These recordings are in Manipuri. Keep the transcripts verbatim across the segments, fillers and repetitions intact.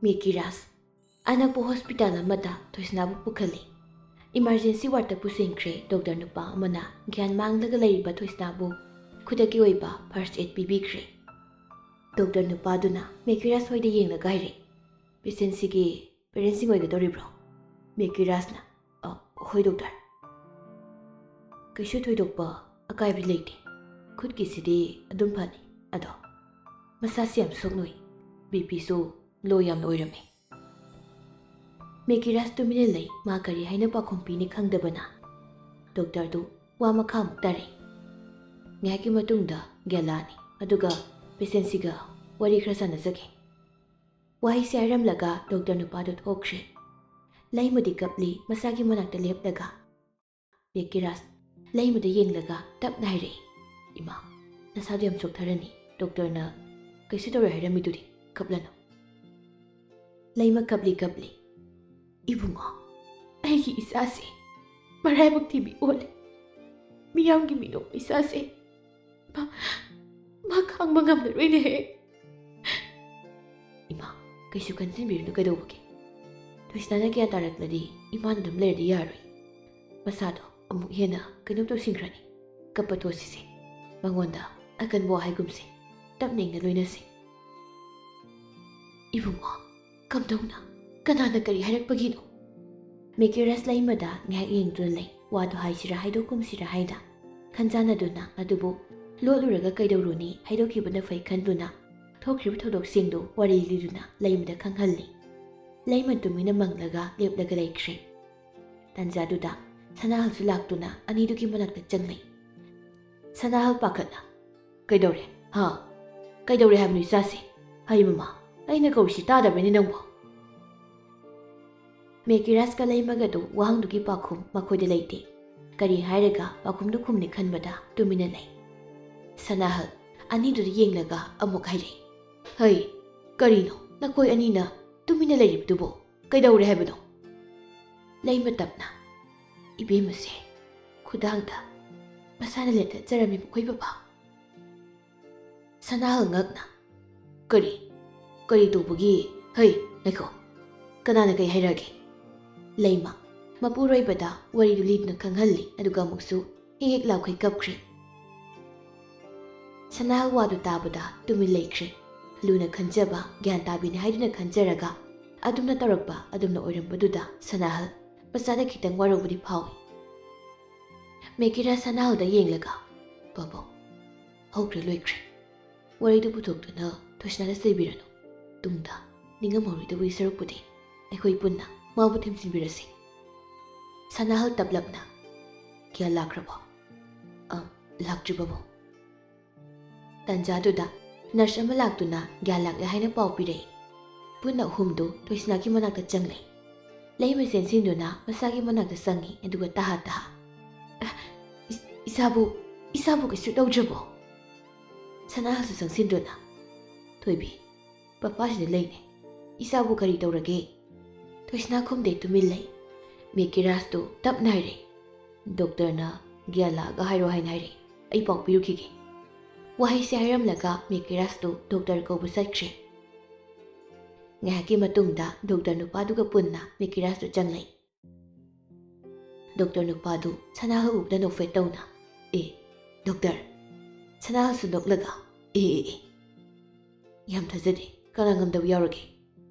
ꯃꯦꯀꯤꯔꯥꯖ ꯑꯅꯛꯄ ꯍꯣꯁꯄꯤꯇꯥꯜ ꯑꯃꯗ ꯊꯣꯏꯁꯅꯥꯕꯨ ꯄꯨꯈꯠꯂꯤ꯫ ꯏꯃꯥꯔꯖꯦꯟꯁꯤ ꯋꯥꯔꯗꯇ ꯄꯨꯁꯤꯟꯈ꯭ꯔꯦ꯫ ꯗꯣꯛꯇꯔ ꯅꯨꯄꯥ ꯑꯃꯅ ꯒ꯭ꯌꯥꯟ ꯃꯥꯡꯂꯒ ꯂꯩꯔꯤꯕ ꯊꯣꯏꯁꯅꯥꯕꯨ ꯈꯨꯗꯛꯀꯤ ꯑꯣꯏꯕ ꯐꯥꯔꯁ ꯑꯦꯗ ꯄꯤꯕꯤꯈ꯭ꯔꯦ꯫ ꯗꯣꯛꯇꯔ ꯅꯨꯄꯥꯗꯨꯅ ꯃꯦꯀꯤꯔꯥꯖ ꯍꯣꯏꯗ ꯌꯦꯡꯂꯒ ꯍꯥꯏꯔꯦ, "ꯄꯦꯁꯦꯟꯁꯤꯒꯤ ꯄꯦꯔꯦꯟꯁꯤꯡ ꯑꯣꯏꯒꯗꯧꯔꯤꯕ꯭ꯔꯣ?" ꯃꯦꯀꯤꯔꯥꯖꯅ, "ꯑ, ꯍꯣꯏ ꯗꯣꯛꯇꯔ꯫ ꯀꯩꯁꯨ ꯊꯣꯏꯗꯣꯛꯄ ꯑꯀꯥꯏꯕꯗꯤ ꯂꯩꯇꯦ꯫ ꯈꯨꯠꯀꯤꯁꯤꯗꯤ ꯑꯗꯨꯝ ꯐꯅꯤ꯫ ꯑꯗꯣ ꯃꯁꯥꯁꯤ ꯌꯥꯝ ꯁꯣꯛꯅꯨꯏ꯫ ꯕꯤ ꯄꯤꯁꯨ ꯂꯣ ꯌꯥꯝꯅ ꯑꯣꯏꯔꯝꯃꯤ꯫" ꯃꯦꯀꯤꯔꯥꯖ ꯇꯨꯃꯤꯟꯅ ꯂꯩ꯫ ꯃꯥ ꯀꯔꯤ ꯍꯥꯏꯅ ꯄꯥꯎꯈꯨꯝ ꯄꯤꯅꯤ ꯈꯪꯗꯕꯅ ꯗꯣꯛꯇꯔꯗꯨ ꯋꯥ ꯃꯈꯥ ꯑꯃꯨꯛ ꯇꯥꯔꯛꯏ꯫ ꯉꯥꯏꯍꯥꯛꯀꯤ ꯃꯇꯨꯡꯗ ꯒ꯭ꯌꯥꯟ ꯂꯥꯛꯑꯅꯤ꯫ ꯑꯗꯨꯒ ꯄꯦꯁꯦꯟꯁꯤꯒ ꯋꯥꯔꯤ ꯈꯔ ꯁꯥꯟꯅꯖꯒꯦ꯫ ꯋꯥꯍꯩꯁꯦ ꯍꯥꯏꯔꯝꯂꯒ ꯗꯣꯛꯇꯔ ꯅꯨꯄꯥꯗꯨ ꯊꯣꯛꯈ꯭ꯔꯦ꯫ ꯂꯩꯃꯗꯤ ꯀꯞꯂꯤ꯫ ꯃꯁꯥꯒꯤ ꯃꯅꯥꯛꯇ ꯂꯦꯞꯂꯒ ꯃꯦꯀꯤꯔꯥꯖ ꯂꯩꯃꯗ ꯌꯦꯡꯂꯒ ꯇꯞꯅ ꯍꯥꯏꯔꯛꯏ, "ꯏꯃꯥ, ꯅꯁꯥꯗꯣ ꯌꯥꯝ ꯆꯣꯛꯊꯔꯅꯤ꯫ ꯗꯣꯛꯇꯔꯅ ꯀꯩꯁꯨ ꯇꯧꯔꯣꯏ ꯍꯥꯏꯔꯝꯃꯤꯗꯨꯗꯤ꯫ ꯀꯞꯂꯅꯨ꯫" ꯂꯩꯃ ꯀꯞꯂꯤ ꯀꯞꯂꯤ, "ꯏꯕꯨꯡꯉꯣ, ꯑꯩꯒꯤ ꯏꯆꯥꯁꯦ ꯃꯔꯥꯏꯕꯛ ꯊꯤꯕꯤ ꯑꯣꯜꯂꯦ꯫ ꯃꯤꯌꯥꯝꯒꯤ ꯃꯤꯅꯣꯛ ꯃꯩꯁꯥꯁꯦ ꯃꯥ, ꯃꯥ ꯈꯥꯡꯕ ꯉꯝꯂꯔꯣꯏꯅꯦꯍꯦ꯫" "ꯏꯃꯥ, ꯀꯩꯁꯨ ꯈꯟꯖꯤꯟꯕꯤꯔꯨꯅꯨ꯫ ꯀꯩꯗꯧꯕꯒꯦ? ꯊꯣꯏꯁꯅꯥꯅ ꯒ꯭ꯌꯥꯟ ꯇꯥꯔꯛꯂꯗꯤ ꯏꯃꯥꯅ ꯑꯗꯨꯝ ꯂꯩꯔꯗꯤ ꯌꯥꯔꯣꯏ꯫ ꯃꯁꯥꯗꯣ ꯑꯃꯨꯛ ꯍꯦꯟꯅ ꯀꯩꯅꯣ ꯇꯧꯁꯤꯟꯈ꯭ꯔꯅꯤ꯫ ꯀꯞꯄ ꯇꯣꯛꯁꯤꯁꯦ꯫ ꯃꯉꯣꯟꯗ ꯑꯀꯟꯕ ꯋꯥ ꯍꯥꯏꯒꯨꯝꯁꯦ꯫ ꯇꯞꯅ ꯏꯪꯅ ꯂꯣꯏꯅꯁꯦ꯫" "ꯏꯕꯨꯡꯉꯣ, ꯀꯝꯗꯧꯅ? ꯀꯅꯥꯅ ꯀꯔꯤ ꯍꯥꯏꯔꯛꯄꯒꯤꯅꯣ?" ꯃꯦꯀꯤꯔꯥꯖ ꯂꯩꯃꯗ ꯉꯥꯏꯍꯥꯛ ꯌꯦꯡꯗꯨꯅ ꯂꯩ꯫ ꯋꯥꯗꯨ ꯍꯥꯏꯁꯤꯔꯥ ꯍꯥꯏꯗꯣꯛꯀꯨꯝꯁꯤꯔꯥ ꯍꯥꯏꯅ ꯈꯟꯖꯥꯟꯅꯗꯨꯅ, ꯑꯗꯨꯕꯨ ꯂꯣꯠꯂꯨꯔꯒ ꯀꯩꯗꯧꯔꯨꯅꯤ, ꯍꯥꯏꯗꯣꯛꯈꯤꯕꯅ ꯐꯩ ꯈꯟꯗꯨꯅ ꯊꯣꯛꯈ꯭ꯔꯤꯕ ꯊꯧꯗꯣꯛꯁꯤꯡꯗꯨ ꯋꯥꯔꯤ ꯂꯤꯗꯨꯅ ꯂꯩꯃꯗ ꯈꯪꯍꯜꯂꯤ꯫ ꯂꯩꯃ ꯇꯨꯃꯤꯟꯅ ꯃꯪꯂꯒ ꯂꯦꯞꯂꯒ ꯂꯩꯈ꯭ꯔꯦ꯫ ꯇꯥꯟꯖꯥꯗꯨꯗ ꯁꯅꯥꯍꯜꯁꯨ ꯂꯥꯛꯇꯨꯅ ꯑꯅꯤꯗꯨꯒꯤ ꯃꯅꯥꯛꯇ ꯆꯪꯂꯛꯏ꯫ ꯁꯅꯥꯍꯜ ꯄꯥꯈꯠꯅ, "ꯀꯩꯗꯧꯔꯦ? ꯍꯥ? ꯀꯩꯗꯧꯔꯦ ꯍꯥꯏꯕꯅꯣ ꯏꯆꯥꯁꯦ? ꯍꯩ ꯃꯃꯥ, ꯑꯩꯅ ꯀꯧꯔꯤꯁꯤ ꯇꯥꯗꯕ꯭ꯔꯅꯦ ꯅꯪꯕꯣ?" ꯃꯦꯀꯤꯔꯥꯖꯀ ꯂꯩꯃꯒꯗꯨ ꯋꯥꯍꯪꯗꯨꯒꯤ ꯄꯥꯎꯈꯨꯝ ꯃꯈꯣꯏꯗ ꯂꯩꯇꯦ꯫ ꯀꯔꯤ ꯍꯥꯏꯔꯒ ꯄꯥꯎꯈꯨꯝꯗꯨ ꯈꯨꯝꯅꯤ ꯈꯟꯕꯗ ꯇꯨꯃꯤꯟꯅ ꯂꯩ꯫ ꯁꯅꯥꯍꯜ ꯑꯅꯤꯗꯨꯗ ꯌꯦꯡꯂꯒ ꯑꯃꯨꯛ ꯍꯥꯏꯔꯛꯏ, "ꯍꯩ, ꯀꯔꯤꯅꯣ ꯅꯈꯣꯏ ꯑꯅꯤꯅ ꯇꯨꯃꯤꯟꯅ ꯂꯩꯔꯤꯕꯗꯨꯕꯣ? ꯀꯩꯗꯧꯔꯦ ꯍꯥꯏꯕꯅꯣ?" ꯂꯩꯃ ꯇꯞꯅ, "ꯏꯕꯦꯝꯃꯁꯦ ꯈꯨꯗꯥꯡꯗ ꯃꯁꯥꯅ ꯂꯦꯟꯊꯠꯆꯔꯝꯃꯤ ꯃꯈꯣꯏ ꯕꯕꯥ꯫" ꯁꯅꯥꯍꯜ ꯉꯛꯅ, "ꯀꯔꯤ? ꯀꯔꯤ ꯇꯧꯕꯒꯤ? ꯍꯩ, "ꯉꯥꯏꯈꯣ, ꯀꯅꯥꯅ ꯀꯩ ꯍꯥꯏꯔꯛꯑꯒꯦ?" ꯂꯩꯃ ꯃꯄꯨꯔꯣꯏꯕꯗ ꯋꯥꯔꯤꯗꯨ ꯂꯤꯗꯨꯅ ꯈꯪꯍꯜꯂꯤ, ꯑꯗꯨꯒ ꯑꯃꯨꯛꯁꯨ ꯍꯦꯛ ꯍꯦꯛ ꯂꯥꯎꯈꯩ ꯀꯞꯈ꯭ꯔꯦ꯫ ꯁꯅꯥꯍꯜ ꯋꯥꯗꯨ ꯇꯥꯕꯗ ꯇꯨꯃꯤꯟ ꯂꯩꯈ꯭ꯔꯦ꯫ ꯂꯨꯅ ꯈꯟꯖꯕ, ꯒ꯭ꯌꯥꯟ ꯇꯥꯕꯤꯅꯤ ꯍꯥꯏꯗꯨꯅ ꯈꯟꯖꯔꯒ ꯑꯗꯨꯝꯅ ꯇꯧꯔꯛꯄ ꯑꯗꯨꯝꯅ ꯑꯣꯏꯔꯝꯕꯗꯨꯗ ꯁꯅꯥꯍꯜ ꯃꯆꯥꯗ ꯈꯤꯇꯪ ꯋꯥꯔꯧꯕꯗꯤ ꯐꯥꯎꯏ꯫ ꯃꯦꯀꯤꯔꯥꯁ ꯁꯅꯥꯍꯜꯗ ꯌꯦꯡꯂꯒ, "ꯄꯥꯕꯨꯡ, ꯍꯧꯈ꯭ꯔꯦ ꯂꯣꯏꯈ꯭ꯔꯦ꯫ ꯋꯥꯔꯤꯗꯨ ꯄꯨꯊꯣꯛꯇꯨꯅ ꯊꯣꯏꯁꯅꯥꯗ ꯆꯩꯕꯤꯔꯅꯨ꯫ ꯇꯨꯡꯗ ꯅꯤꯡꯉꯝꯍꯧꯔꯣꯏꯗꯕꯒꯤ ꯁꯔꯨꯛꯄꯨꯗꯤ ꯑꯩꯈꯣꯏ ꯄꯨꯟꯅ ꯃꯥꯕꯨ ꯊꯦꯝꯖꯤꯟꯕꯤꯔꯁꯤ꯫" ꯁꯅꯥꯍꯜ ꯇꯞꯂꯞꯅ, "ꯒ꯭ꯌꯥꯟ ꯂꯥꯛꯈ꯭ꯔꯕꯣ?" "ꯑ, ꯂꯥꯛꯇ꯭ꯔꯤ ꯄꯥꯕꯨꯡ꯫" ꯇꯟꯖꯥꯗꯨꯗ ꯅꯔꯁ ꯑꯃ ꯂꯥꯛꯇꯨꯅ ꯒ꯭ꯌꯥꯟ ꯂꯥꯛꯂꯦ ꯍꯥꯏꯅ ꯄꯥꯎ ꯄꯤꯔꯛꯏ꯫ ꯄꯨꯟꯅ ꯑꯍꯨꯝꯗꯨ ꯊꯣꯏꯁꯅꯥꯒꯤ ꯃꯅꯥꯛꯇ ꯆꯪꯂꯦ꯫ ꯂꯩꯃ ꯆꯦꯟꯁꯤꯟꯗꯨꯅ ꯃꯆꯥꯒꯤ ꯃꯅꯥꯛꯇ ꯆꯪꯉꯤ, ꯑꯗꯨꯒ ꯇꯍꯥ ꯇꯍꯥ, "ꯑ, ꯏ-, ꯏꯆꯥꯕꯨ, ꯏꯆꯥꯕꯨ ꯀꯩꯁꯨ ꯇꯧꯗ꯭ꯔꯕꯣ?" ꯁꯅꯥꯍꯜꯁꯨ ꯆꯪꯁꯤꯟꯗꯨꯅ, "ꯊꯣꯏꯕꯤ, ꯄꯄꯥꯁꯤꯗ ꯂꯩꯅꯦ꯫ ꯏꯆꯥꯕꯨ ꯀꯔꯤ ꯇꯧꯔꯒꯦ?" ꯊꯣꯏꯁꯅꯥ ꯈꯨꯝꯗꯦ, ꯇꯨꯃꯤꯟ ꯂꯩ꯫ ꯃꯦꯀꯤꯔꯥꯁꯇꯨ ꯇꯞꯅ ꯍꯥꯏꯔꯛꯏ, "ꯗꯣꯛꯇꯔꯅ ꯒ꯭ꯌꯥꯟ ꯂꯥꯛꯑꯒ ꯍꯥꯏꯔꯣ ꯍꯥꯏꯅ ꯍꯥꯏꯔꯛꯏ꯫ ꯑꯩ ꯄꯥꯎ ꯄꯤꯔꯨꯈꯤꯒꯦ꯫" ꯋꯥꯍꯩꯁꯦ ꯍꯥꯏꯔꯝꯂꯒ ꯃꯦꯀꯤꯔꯥꯁꯇꯨ ꯗꯣꯛꯇꯔ ꯀꯧꯕ ꯆꯠꯈ꯭ꯔꯦ꯫ ꯉꯥꯏꯍꯥꯛꯀꯤ ꯃꯇꯨꯡꯗ ꯗꯣꯛꯇꯔ ꯅꯨꯄꯥꯗꯨꯒ ꯄꯨꯟꯅ ꯃꯦꯀꯤꯔꯥꯁꯇꯨ ꯆꯪꯂꯛꯏ꯫ ꯗꯣꯛꯇꯔ ꯅꯨꯄꯥꯗꯨ ꯁꯅꯥꯍꯜ ꯎꯕꯗ ꯅꯣꯛꯐꯦꯠ ꯇꯧꯅ, "ꯑꯦ, ꯗꯣꯛꯇꯔ!" ꯁꯅꯥꯍꯜꯁꯨ ꯅꯣꯛꯂꯒ, "ꯑꯦ, ꯑꯦ, ꯑꯦ, ꯌꯥꯝ ꯊꯥꯖꯗꯦ꯫ ꯀꯅꯥ ꯉꯝꯗꯕ ꯌꯥꯎꯔꯒꯦ?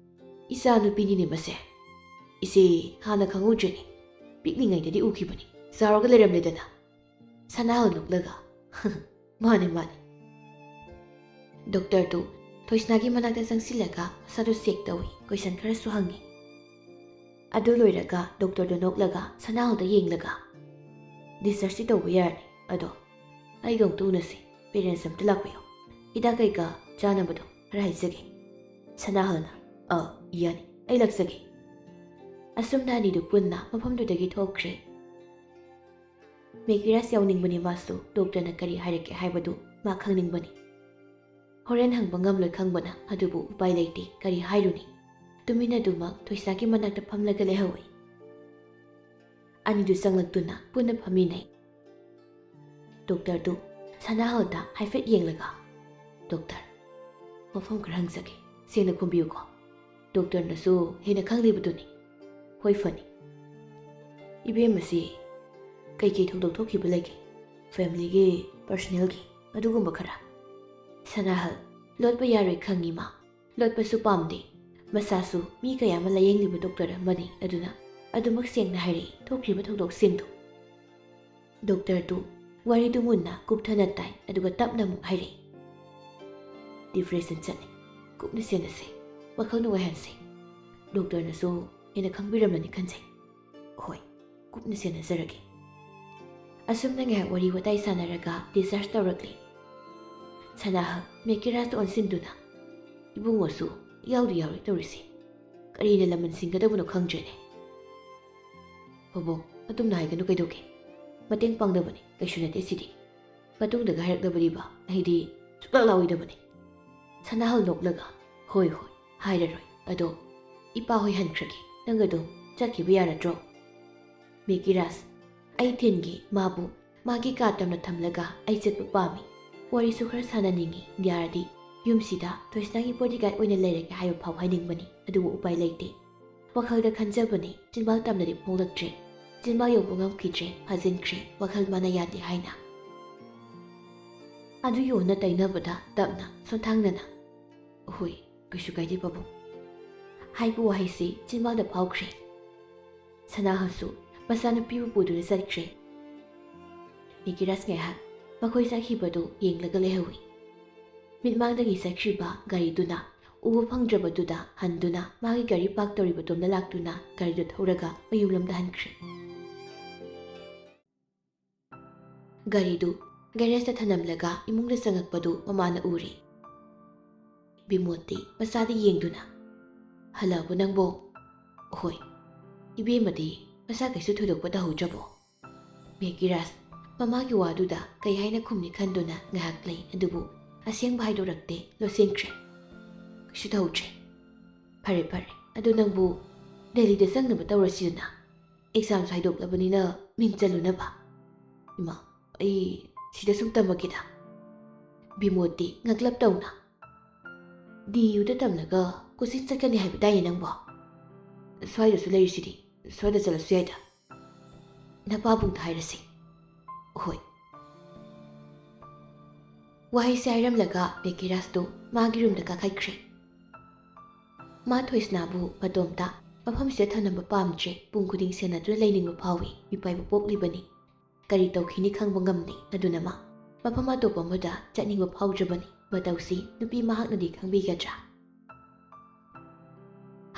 ꯏꯆꯥ ꯅꯨꯄꯤꯅꯤꯅꯦ ꯃꯁꯦ꯫ ꯏꯆꯦ, ꯍꯥꯟꯅ ꯈꯪꯍꯧꯗ꯭ꯔꯦꯅꯦ꯫ ꯄꯤꯛꯂꯤꯉꯩꯗꯗꯤ ꯎꯈꯤꯕꯅꯤ꯫ ꯆꯥꯎꯔꯒ ꯂꯩꯔꯝꯂꯦꯗꯅ꯫" ꯁꯅꯥꯍꯜ ꯅꯣꯛꯂꯒ, "ꯃꯥꯅꯦ, ꯃꯥꯅꯦ꯫" ꯗꯣꯛꯇꯔꯗꯨ ꯊꯣꯏꯁꯅꯥꯒꯤ ꯃꯅꯥꯛꯇ ꯆꯪꯁꯤꯜꯂꯒ ꯃꯁꯥꯗꯨ ꯆꯦꯛ ꯇꯧꯏ, ꯀꯣꯏꯁꯟ ꯈꯔꯁꯨ ꯍꯪꯉꯤ꯫ ꯑꯗꯨ ꯂꯣꯏꯔꯒ ꯗꯣꯛꯇꯔꯗꯨ ꯅꯣꯛꯂꯒ ꯁꯅꯥꯍꯜꯗ ꯌꯦꯡꯂꯒ, "ꯗꯤꯁꯆꯥꯔꯖꯇꯤ ꯇꯧꯕ ꯌꯥꯔꯅꯤ, ꯑꯗꯣ ꯑꯩꯒ ꯑꯃꯨꯛꯇ ꯎꯅꯁꯤ, ꯄꯦꯔꯦꯟꯁ ꯑꯝꯇ ꯂꯥꯛꯄꯤꯌꯨ, ꯍꯤꯗꯥꯛ ꯀꯩꯀꯥ ꯆꯥꯅꯕꯗꯣ ꯈꯔ ꯍꯥꯏꯖꯒꯦ꯫" ꯁꯅꯥꯍꯜꯅ, "ꯑ, ꯌꯥꯅꯤ, ꯑꯩ ꯂꯥꯛꯆꯒꯦ꯫" ꯑꯁꯨꯝꯅ ꯑꯅꯤꯗꯨ ꯄꯨꯟꯅ ꯃꯐꯝꯗꯨꯗꯒꯤ ꯊꯣꯛꯈ꯭ꯔꯦ꯫ ꯃꯦꯀꯤꯔꯥꯁ ꯌꯥꯎꯅꯤꯡꯕꯅꯤ ꯃꯥꯁꯨ, ꯗꯣꯛꯇꯔꯅ ꯀꯔꯤ ꯍꯥꯏꯔꯛꯀꯦ ꯍꯥꯏꯕꯗꯨ ꯃꯥ ꯈꯪꯅꯤꯡꯕꯅꯤ꯫ ꯍꯣꯔꯦꯟ ꯍꯪꯕ ꯉꯝꯂꯣꯏ ꯈꯪꯕꯅ, ꯑꯗꯨꯕꯨ ꯎꯄꯥꯏ ꯂꯩꯇꯦ, ꯀꯔꯤ ꯍꯥꯏꯔꯨꯅꯤ? ꯇꯨꯃꯤꯟꯅꯗꯨꯃꯛ ꯊꯣꯏꯁꯥꯒꯤ ꯃꯅꯥꯛꯇ ꯐꯝꯂꯒ ꯂꯩꯍꯧꯏ꯫ ꯑꯅꯤꯗꯨ ꯆꯪꯂꯛꯇꯨꯅ ꯄꯨꯟꯅ ꯐꯝꯃꯤꯟꯅꯩ꯫ ꯗꯣꯛꯇꯔꯗꯨ ꯁꯅꯥꯍꯜꯗ ꯍꯥꯏꯐꯦꯠ ꯌꯦꯡꯂꯒ, "ꯗꯣꯛꯇꯔ, ꯋꯥꯐꯝ ꯈꯔ ꯍꯪꯖꯒꯦ, ꯁꯦꯡꯅ ꯈꯨꯝꯕꯤꯌꯨꯀꯣ꯫" ꯗꯣꯛꯇꯔꯅꯁꯨ ꯍꯦꯟꯅ ꯈꯪꯂꯤꯕꯗꯨꯅꯤ꯫ ꯍꯣꯏ, ꯐꯅꯤ꯫ ꯏꯕꯦꯝꯃꯁꯤ ꯀꯩꯀꯩ ꯊꯧꯗꯣꯛ ꯊꯣꯛꯈꯤꯕ ꯂꯩꯒꯦ? ꯐꯦꯃꯤꯂꯤꯒꯤ, ꯄꯔꯁꯅꯦꯜꯒꯤ, ꯑꯗꯨꯒꯨꯝꯕ ꯈꯔ? ꯁꯅꯥꯍꯜ, ꯂꯣꯠꯄ ꯌꯥꯔꯣꯏ ꯈꯪꯉꯤ ꯃꯥ꯫ ꯂꯣꯠꯄꯁꯨ ꯄꯥꯝꯗꯦ꯫ ꯃꯁꯥꯁꯨ ꯃꯤ ꯀꯌꯥ ꯑꯃ ꯂꯥꯌꯦꯡꯂꯤꯕ ꯗꯣꯛꯇꯔ ꯑꯃꯅꯤ, ꯑꯗꯨꯅ ꯑꯗꯨꯃꯛ ꯁꯦꯡꯅ ꯍꯥꯏꯔꯛꯏ ꯊꯣꯛꯈ꯭ꯔꯤꯕ ꯊꯧꯗꯣꯛꯁꯤꯡꯗꯨ꯫ ꯗꯣꯛꯇꯔꯗꯨ ꯋꯥꯔꯤꯗꯨ ꯃꯨꯟꯅ ꯀꯨꯞꯊꯅ ꯇꯥꯏ, ꯑꯗꯨꯒ ꯇꯞꯅ ꯑꯃꯨꯛ ꯍꯥꯏꯔꯛꯏ, "ꯗꯤꯄ꯭ꯔꯦꯁꯟ ꯆꯠꯂꯦ꯫ ꯀꯨꯞꯅ ꯁꯦꯟꯅꯁꯦ꯫ ꯋꯥꯈꯜ ꯅꯨꯡꯉꯥꯏꯍꯟꯁꯦ꯫ ꯗꯣꯛꯇꯔꯅꯁꯨ ꯍꯦꯟꯅ ꯈꯪꯕꯤꯔꯝꯂꯅꯤ ꯈꯟꯖꯩ꯫ ꯍꯣꯏ, ꯀꯨꯞꯅ ꯁꯦꯟꯅꯖꯔꯒꯦ꯫" ꯑꯁꯨꯝꯅ ꯉꯥꯏꯍꯥꯛ ꯋꯥꯔꯤ ꯋꯥꯇꯥꯏ ꯁꯥꯟꯅꯔꯒ ꯗꯤꯁꯆꯥꯔꯖ ꯇꯧꯔꯛꯂꯦ꯫ ꯁꯅꯥꯍꯜ ꯃꯦꯀꯤꯔꯥꯖꯇ ꯑꯣꯟꯁꯤꯟꯗꯨꯅ, "ꯏꯕꯨꯡꯉꯣꯁꯨ ꯌꯥꯎꯗꯤ ꯌꯥꯎꯔꯤ ꯇꯧꯔꯤꯁꯦ꯫ ꯀꯔꯤꯅ ꯂꯃꯟ ꯁꯤꯡꯒꯗꯕꯅꯣ ꯈꯪꯗ꯭ꯔꯦꯅꯦ꯫" "ꯄꯥꯕꯨꯡ, ꯑꯗꯨꯝꯅ ꯍꯥꯏꯒꯅꯨ ꯀꯩꯗꯧꯒꯦ? ꯃꯇꯦꯡ ꯄꯥꯡꯅꯕꯅꯤ, ꯀꯩꯁꯨ ꯅꯠꯇꯦ ꯁꯤꯗꯤ꯫ ꯃꯇꯨꯡꯗꯒ ꯍꯥꯏꯔꯛꯅꯕꯗꯤꯕ ꯑꯩꯗꯤ ꯁꯨꯛꯂꯥꯛ ꯂꯥꯛꯑꯣꯏꯗꯕꯅꯦ꯫" ꯁꯅꯥꯍꯜ ꯅꯣꯛꯂꯒ, "ꯍꯣꯏ ꯍꯣꯏ, ꯍꯥꯏꯔꯔꯣꯏ꯫ ꯑꯗꯣ ꯏꯄꯥ ꯍꯣꯏ ꯍꯟꯈ꯭ꯔꯒꯦ, ꯅꯪ ꯑꯗꯨꯝ ꯆꯠꯈꯤꯕ ꯌꯥꯔꯗ꯭ꯔꯣ?" "ꯃꯦꯀꯤꯔꯥꯖ, ꯑꯩ ꯊꯤꯟꯒꯦ ꯃꯥꯕꯨ꯫ ꯃꯥꯒꯤ ꯀꯥ ꯇꯝꯅ ꯊꯝꯂꯒ ꯑꯩ ꯆꯠꯄ ꯄꯥꯝꯃꯤ꯫ ꯋꯥꯔꯤꯁꯨ ꯈꯔ ꯁꯥꯟꯅꯅꯤꯡꯉꯤ꯫ ꯌꯥꯔꯗꯤ ꯌꯨꯝꯁꯤꯗ ꯇꯣꯏꯁꯅꯥꯒꯤ ꯕꯣꯗꯤꯒꯥꯔꯗ ꯑꯣꯏꯅ ꯂꯩꯔꯒꯦ ꯍꯥꯏꯕ ꯐꯥꯎ ꯍꯥꯏꯅꯤꯡꯕꯅꯤ, ꯑꯗꯨꯕꯨ ꯎꯄꯥꯏ ꯂꯩꯇꯦ꯫ ꯋꯥꯈꯜꯗ ꯈꯟꯖꯕꯅꯤ, ꯆꯤꯟꯕꯥꯜ ꯇꯝꯅꯗꯤ ꯐꯣꯡꯂꯛꯇ꯭ꯔꯦ꯫ ꯆꯤꯟꯕꯥꯜ ꯌꯧꯕ ꯉꯝꯈꯤꯗ꯭ꯔꯦ, ꯐꯥꯖꯤꯟꯈ꯭ꯔꯦ, ꯋꯥꯈꯜ ꯃꯥꯅ ꯌꯥꯗꯦ ꯍꯥꯏꯅ꯫" ꯑꯗꯨꯒꯤ ꯑꯣꯟꯅ ꯇꯩꯅꯕꯗ ꯇꯞꯅ ꯁꯣꯟꯊꯥꯡꯅꯅ, "ꯍꯣꯏ, ꯀꯩꯁꯨ ꯀꯥꯏꯗꯦ ꯄꯥꯕꯨꯡ꯫" ꯍꯥꯏꯕ ꯋꯥꯍꯩꯁꯤ ꯆꯤꯟꯕꯥꯜꯗ ꯐꯥꯎꯈ꯭ꯔꯦ꯫ ꯁꯅꯥꯍꯜꯁꯨ ꯃꯆꯥꯅꯨꯄꯤꯕꯨ ꯄꯨꯗꯨꯅ ꯆꯠꯈ꯭ꯔꯦ꯫ ꯃꯦꯀꯤꯔꯥꯖ ꯉꯥꯏꯍꯥꯛ ꯃꯈꯣꯏ ꯆꯠꯈꯤꯕꯗꯨ ꯌꯦꯡꯂꯒ ꯂꯩꯍꯧꯏ꯫ ꯃꯤꯠꯃꯥꯡꯗꯒꯤ ꯆꯠꯈ꯭ꯔꯤꯕ ꯒꯥꯔꯤꯗꯨꯅ ꯎꯕ ꯐꯪꯗ꯭ꯔꯕꯗꯨꯗ ꯍꯟꯗꯨꯅ ꯃꯥꯒꯤ ꯒꯥꯔꯤ ꯄꯥꯔꯛ ꯇꯧꯔꯤꯕꯗꯣꯝꯗ ꯂꯥꯛꯇꯨꯅ ꯒꯥꯔꯤꯗꯨ ꯊꯧꯔꯒ ꯃꯌꯨꯝꯂꯣꯝꯗ ꯍꯟꯈ꯭ꯔꯦ꯫ ꯒꯥꯔꯤꯗꯨ ꯒꯦꯔꯦꯖꯇ ꯊꯅꯝꯂꯒ ꯏꯃꯨꯡꯗ ꯆꯪꯉꯛꯄꯗꯨ ꯃꯃꯥꯅ ꯎꯔꯦ꯫ ꯕꯤꯃꯣꯠꯇꯤ ꯃꯆꯥꯗ ꯌꯦꯡꯗꯨꯅ, "ꯍꯜꯂꯛꯑꯕꯣ ꯅꯪꯕꯣ?" "ꯍꯣꯏ꯫" "ꯏꯕꯦꯝꯃꯗꯤ ꯃꯁꯥ ꯀꯩꯁꯨ ꯊꯣꯏꯗꯣꯛꯄ ꯇꯧꯍꯧꯗ꯭ꯔꯕꯣ?" ꯃꯦꯀꯤꯔꯥꯖ ꯃꯃꯥꯒꯤ ꯋꯥꯗꯨꯗ ꯀꯩ ꯍꯥꯏꯅ ꯈꯨꯝꯅꯤ ꯈꯟꯗꯨꯅ ꯉꯥꯏꯍꯥꯛ ꯂꯩ, ꯑꯗꯨꯕꯨ ꯑꯁꯦꯡꯕ ꯍꯥꯏꯗꯣꯔꯛꯇꯦ, ꯂꯣꯠꯁꯤꯟꯈ꯭ꯔꯦ꯫ "ꯀꯩꯁꯨ ꯇꯧꯗ꯭ꯔꯦ꯫" "ꯐꯔꯦ ꯐꯔꯦ, ꯑꯗꯨ ꯅꯪꯕꯨ ꯗꯦꯜꯂꯤꯗ ꯆꯪꯅꯕ ꯇꯧꯔꯁꯤꯗꯅ꯫ ꯑꯦꯛꯖꯥꯝꯁꯨ ꯍꯥꯏꯗꯣꯛꯂꯕꯅꯤꯅ ꯃꯤꯡ ꯆꯜꯂꯨꯅꯕ꯫" "ꯏꯃꯥ, ꯑꯩ ꯁꯤꯗ ꯁꯨꯝ ꯇꯝꯃꯒꯦꯗ꯫" ꯕꯤꯃꯣꯠꯇꯤ ꯉꯛꯂꯞ ꯇꯧꯅ, "ꯗꯤ ꯌꯨꯗ ꯇꯝꯂꯒ ꯀꯣꯆꯤꯡ ꯆꯠꯀꯅꯤ ꯍꯥꯏꯕꯗꯥꯏꯅꯦ ꯅꯪꯕꯣ? ꯁ꯭ꯋꯥꯏꯗꯁꯨ ꯂꯩꯔꯤꯁꯤꯗꯤ, ꯁ꯭ꯋꯥꯏꯗ ꯆꯠꯂꯁꯨ ꯌꯥꯏꯗ꯫ ꯅꯄꯥꯕꯨꯡꯗ ꯍꯥꯏꯔꯁꯤ꯫ ꯍꯣꯏ꯫ ꯋꯥꯍꯩꯁꯦ ꯍꯥꯏꯔꯝꯂꯒ ꯕꯦꯀꯤꯔꯥꯖꯇꯨ ꯃꯥꯒꯤ ꯔꯨꯝꯗ ꯀꯥꯈꯠꯈ꯭ꯔꯦ꯫ ꯃꯥ ꯊꯣꯏꯁꯅꯥꯕꯨ ꯃꯇꯣꯝꯇ ꯃꯐꯝꯁꯤꯗ ꯊꯝꯅꯕ ꯄꯥꯝꯗ꯭ꯔꯦ, ꯄꯨꯡ ꯈꯨꯗꯤꯡ ꯁꯦꯟꯅꯗꯨꯅ ꯂꯩꯅꯤꯡꯕ ꯐꯥꯎꯏ, ꯃꯤꯄꯥꯏꯕ ꯄꯣꯛꯂꯤꯕꯅꯤ꯫ ꯀꯔꯤ ꯇꯧꯈꯤꯅꯤ ꯈꯪꯕ ꯉꯝꯗꯦ꯫ ꯑꯗꯨꯅ ꯃꯥ ꯃꯐꯝ ꯑꯇꯣꯞꯄ ꯑꯃꯗ ꯆꯠꯅꯤꯡꯕ ꯐꯥꯎꯗ꯭ꯔꯕꯅꯤ꯫ ꯃꯇꯧꯁꯤ ꯅꯨꯄꯤ ꯃꯍꯥꯛꯅꯗꯤ ꯈꯪꯕꯤꯒꯗ꯭ꯔꯥ?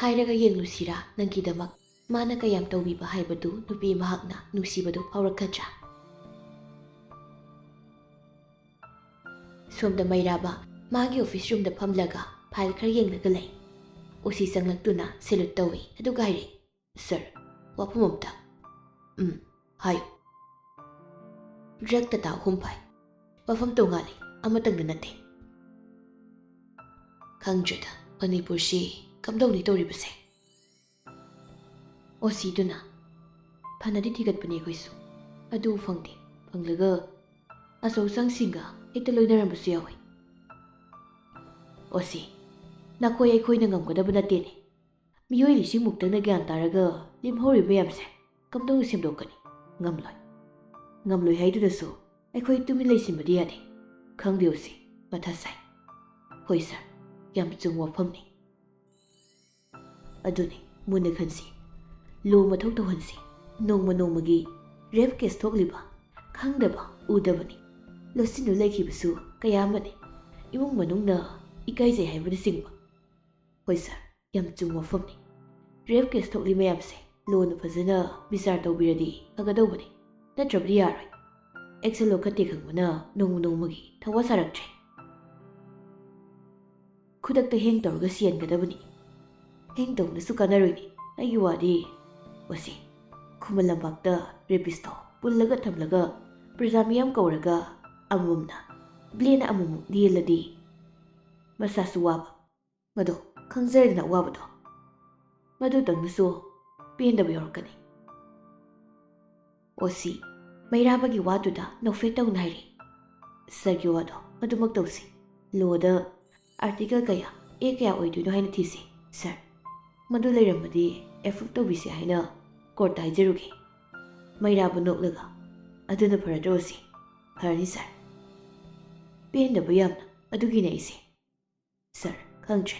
ꯍꯥꯏꯔꯒ ꯌꯦꯡꯂꯨꯁꯤꯔꯥ, ꯅꯪꯒꯤꯗꯃꯛ ꯃꯥꯅ ꯀꯌꯥꯝ ꯇꯧꯕꯤꯕ ꯍꯥꯏꯕꯗꯨ ꯅꯨꯄꯤ ꯃꯍꯥꯛꯅ ꯅꯨꯡꯁꯤꯕꯗꯨ ꯐꯥꯎꯔꯛꯀꯗ꯭ꯔꯥ? ꯁꯣꯝꯗ ꯃꯩꯔꯥꯕ ꯃꯥꯒꯤ ꯑꯣꯐꯤꯁ ꯔꯨꯝꯗ ꯐꯝꯂꯒ ꯐꯥꯏꯜ ꯈꯔ ꯌꯦꯡꯂꯒ ꯂꯩ꯫ ꯑꯣꯁꯤ ꯆꯪꯂꯛꯇꯨꯅ ꯁꯦꯂꯨꯠ ꯇꯧꯏ, ꯑꯗꯨꯒ ꯍꯥꯏꯔꯛꯏ, "ꯁꯥꯔ, ꯋꯥꯐꯝ ꯑꯝꯇ꯫" "ꯎꯝ, ꯍꯥꯏꯌꯨ꯫" ꯗ꯭ꯔꯒ ꯇꯇꯥ ꯑꯍꯨꯝ ꯐꯥꯏ꯫ ꯋꯥꯐꯝ ꯇꯣꯉꯥꯜꯂꯤ, ꯑꯃꯇꯪꯗ ꯅꯠꯇꯦ꯫ ꯈꯪꯗ꯭ꯔꯦꯗ, ꯃꯅꯤꯄꯨꯔꯁꯤ ꯀꯝꯗꯧꯅꯤ ꯇꯧꯔꯤꯕꯁꯦ꯫ ꯑꯣꯁꯤꯗꯨꯅ, "ꯐꯅꯗꯤ ꯊꯤꯒꯠꯄꯅꯤ ꯑꯩꯈꯣꯏꯁꯨ, ꯑꯗꯨ ꯐꯪꯗꯦ꯫ ꯐꯪꯂꯒ ꯑꯆꯧ ꯑꯁꯥꯡꯁꯤꯡꯒ ꯍꯦꯛꯇ ꯂꯣꯏꯅꯔꯝꯕꯁꯨ ꯌꯥꯎꯏ꯫" ꯑꯣꯁꯤ, ꯅꯈꯣꯏ ꯑꯩꯈꯣꯏꯅ ꯉꯝꯒꯗꯕ ꯅꯠꯇꯦꯅꯦ꯫ ꯃꯤꯑꯣꯏ ꯂꯤꯁꯤꯡ ꯃꯨꯛꯇꯪꯅ ꯒ꯭ꯌꯥꯟ ꯇꯥꯔꯒ ꯂꯦꯝꯍꯧꯔꯤꯕ ꯃꯌꯥꯝꯁꯦ ꯀꯝꯗꯧꯅ ꯁꯦꯝꯗꯣꯛꯀꯅꯤ? ꯉꯝꯂꯣꯏ꯫ ꯉꯝꯂꯣꯏ ꯍꯥꯏꯗꯨꯅꯁꯨ ꯑꯩꯈꯣꯏ ꯇꯨꯃꯤꯟ ꯂꯩꯁꯤꯟꯕꯗꯤ ꯌꯥꯗꯦ꯫ ꯈꯪꯗꯦ ꯑꯣꯁꯤ, ꯃꯊꯥ ꯁꯥꯏ꯫ ꯍꯣꯏ ꯁꯥꯔ, ꯌꯥꯝ ꯆꯨꯝꯕ ꯋꯥꯐꯝꯅꯤ꯫ ꯑꯗꯨꯅꯤ, ꯃꯨꯟꯅ ꯈꯟꯁꯤ꯫ ꯂꯣ ꯃꯊꯧ ꯇꯧꯍꯟꯁꯤ꯫ ꯅꯣꯡꯃ ꯅꯣꯡꯃꯒꯤ ꯔꯦꯞ ꯀꯦꯁ ꯊꯣꯛꯂꯤꯕ ꯈꯪꯗꯕ ꯎꯗꯕꯅꯤ꯫ ꯂꯣꯠꯁꯤꯟꯗꯨꯅ ꯂꯩꯈꯤꯕꯁꯨ ꯀꯌꯥ ꯑꯃꯅꯤ꯫ ꯏꯃꯨꯡ ꯃꯅꯨꯡꯅ ꯏꯀꯥꯏꯖꯩ ꯍꯥꯏꯕꯅꯆꯤꯡꯕ꯫ ꯍꯣꯏ ꯁꯥꯔ, ꯌꯥꯝ ꯆꯨꯝꯕ ꯋꯥꯐꯝꯅꯤ꯫ ꯔꯦꯞ ꯀꯦꯁ ꯊꯣꯛꯂꯤ ꯃꯌꯥꯝꯁꯦ ꯂꯣꯅ ꯐꯖꯅ ꯕꯤꯆꯥꯔ ꯇꯧꯕꯤꯔꯗꯤ ꯐꯒꯗꯧꯕꯅꯤ꯫ ꯅꯠꯇ꯭ꯔꯕꯗꯤ ꯌꯥꯔꯣꯏ꯫ ꯑꯦꯛꯁꯟ ꯂꯧꯈꯠꯇꯦ ꯈꯪꯕꯅ ꯅꯣꯡꯃ ꯅꯣꯡꯃꯒꯤ ꯊꯋꯥ ꯁꯥꯔꯛꯇ꯭ꯔꯦ꯫ ꯈꯨꯗꯛꯇ ꯍꯦꯡ ꯇꯧꯔꯒ ꯁꯤꯍꯟꯒꯗꯕꯅꯤ꯫ ꯍꯦꯡ ꯇꯧꯅꯁꯨ ꯀꯥꯟꯅꯔꯣꯏꯅꯤ꯫ ꯑꯩꯒꯤ ꯋꯥꯗꯤ, ꯃꯁꯤ ꯈꯨꯃꯟ ꯂꯝꯄꯥꯛꯇ ꯔꯦꯄꯤꯁꯇꯣ ꯄꯨꯜꯂꯒ ꯊꯝꯂꯒ ꯄ꯭ꯔꯖꯥ ꯃꯤꯌꯥꯝ ꯀꯧꯔꯒ ꯑꯃꯃꯝꯅ ꯕ꯭ꯂꯦꯟ ꯑꯃꯃꯨꯛ ꯂꯦꯜꯂꯗꯤ ꯃꯁꯥꯁꯨ ꯋꯥꯕ, ꯃꯗꯣ ꯈꯪꯖꯔꯦꯗꯅ ꯑꯋꯥꯕꯗꯣ, ꯃꯗꯨꯇꯪꯅꯁꯨ ꯄꯦꯟꯗꯕ ꯌꯥꯎꯔꯛꯀꯅꯤ꯫ ꯑꯣꯁꯤ, ꯃꯩꯔꯥꯕꯒꯤ ꯋꯥꯗꯨꯗ ꯅꯣꯛꯐꯦꯠ ꯇꯧꯅ ꯍꯥꯏꯔꯤ꯫ ꯁꯥꯔꯒꯤ ꯋꯥꯗꯣ ꯑꯗꯨꯃꯛ ꯇꯧꯁꯤ꯫ ꯂꯣꯗ ꯑꯥꯔꯇꯤꯀꯜ ꯀꯌꯥ ꯑꯦ ꯀꯌꯥ ꯑꯣꯏꯗꯣꯏꯅꯣ ꯍꯥꯏꯅ ꯊꯤꯁꯤ, ꯁꯥꯔ꯫ ꯃꯗꯨ ꯂꯩꯔꯝꯃꯗꯤ ꯑꯦꯄ꯭ꯔꯨꯞ ꯇꯧꯕꯤꯁꯤ ꯍꯥꯏꯅ ꯀꯣꯔꯠꯇ ꯍꯥꯏꯖꯔꯨꯒꯦ꯫ ꯃꯩꯔꯥꯕ ꯅꯣꯛꯂꯒ, "ꯑꯗꯨꯅ ꯐꯔꯗ꯭ꯔꯣ, ꯑꯣ ꯁꯤ? ꯐꯔꯅꯤ, ꯁꯥꯔ꯫" ꯄꯦꯟꯗꯕ ꯌꯥꯝꯅ꯫ ꯑꯗꯨꯒꯤꯅꯦ ꯑꯩꯁꯦ꯫ ꯁꯥꯔ, ꯈꯪꯗ꯭ꯔꯦ꯫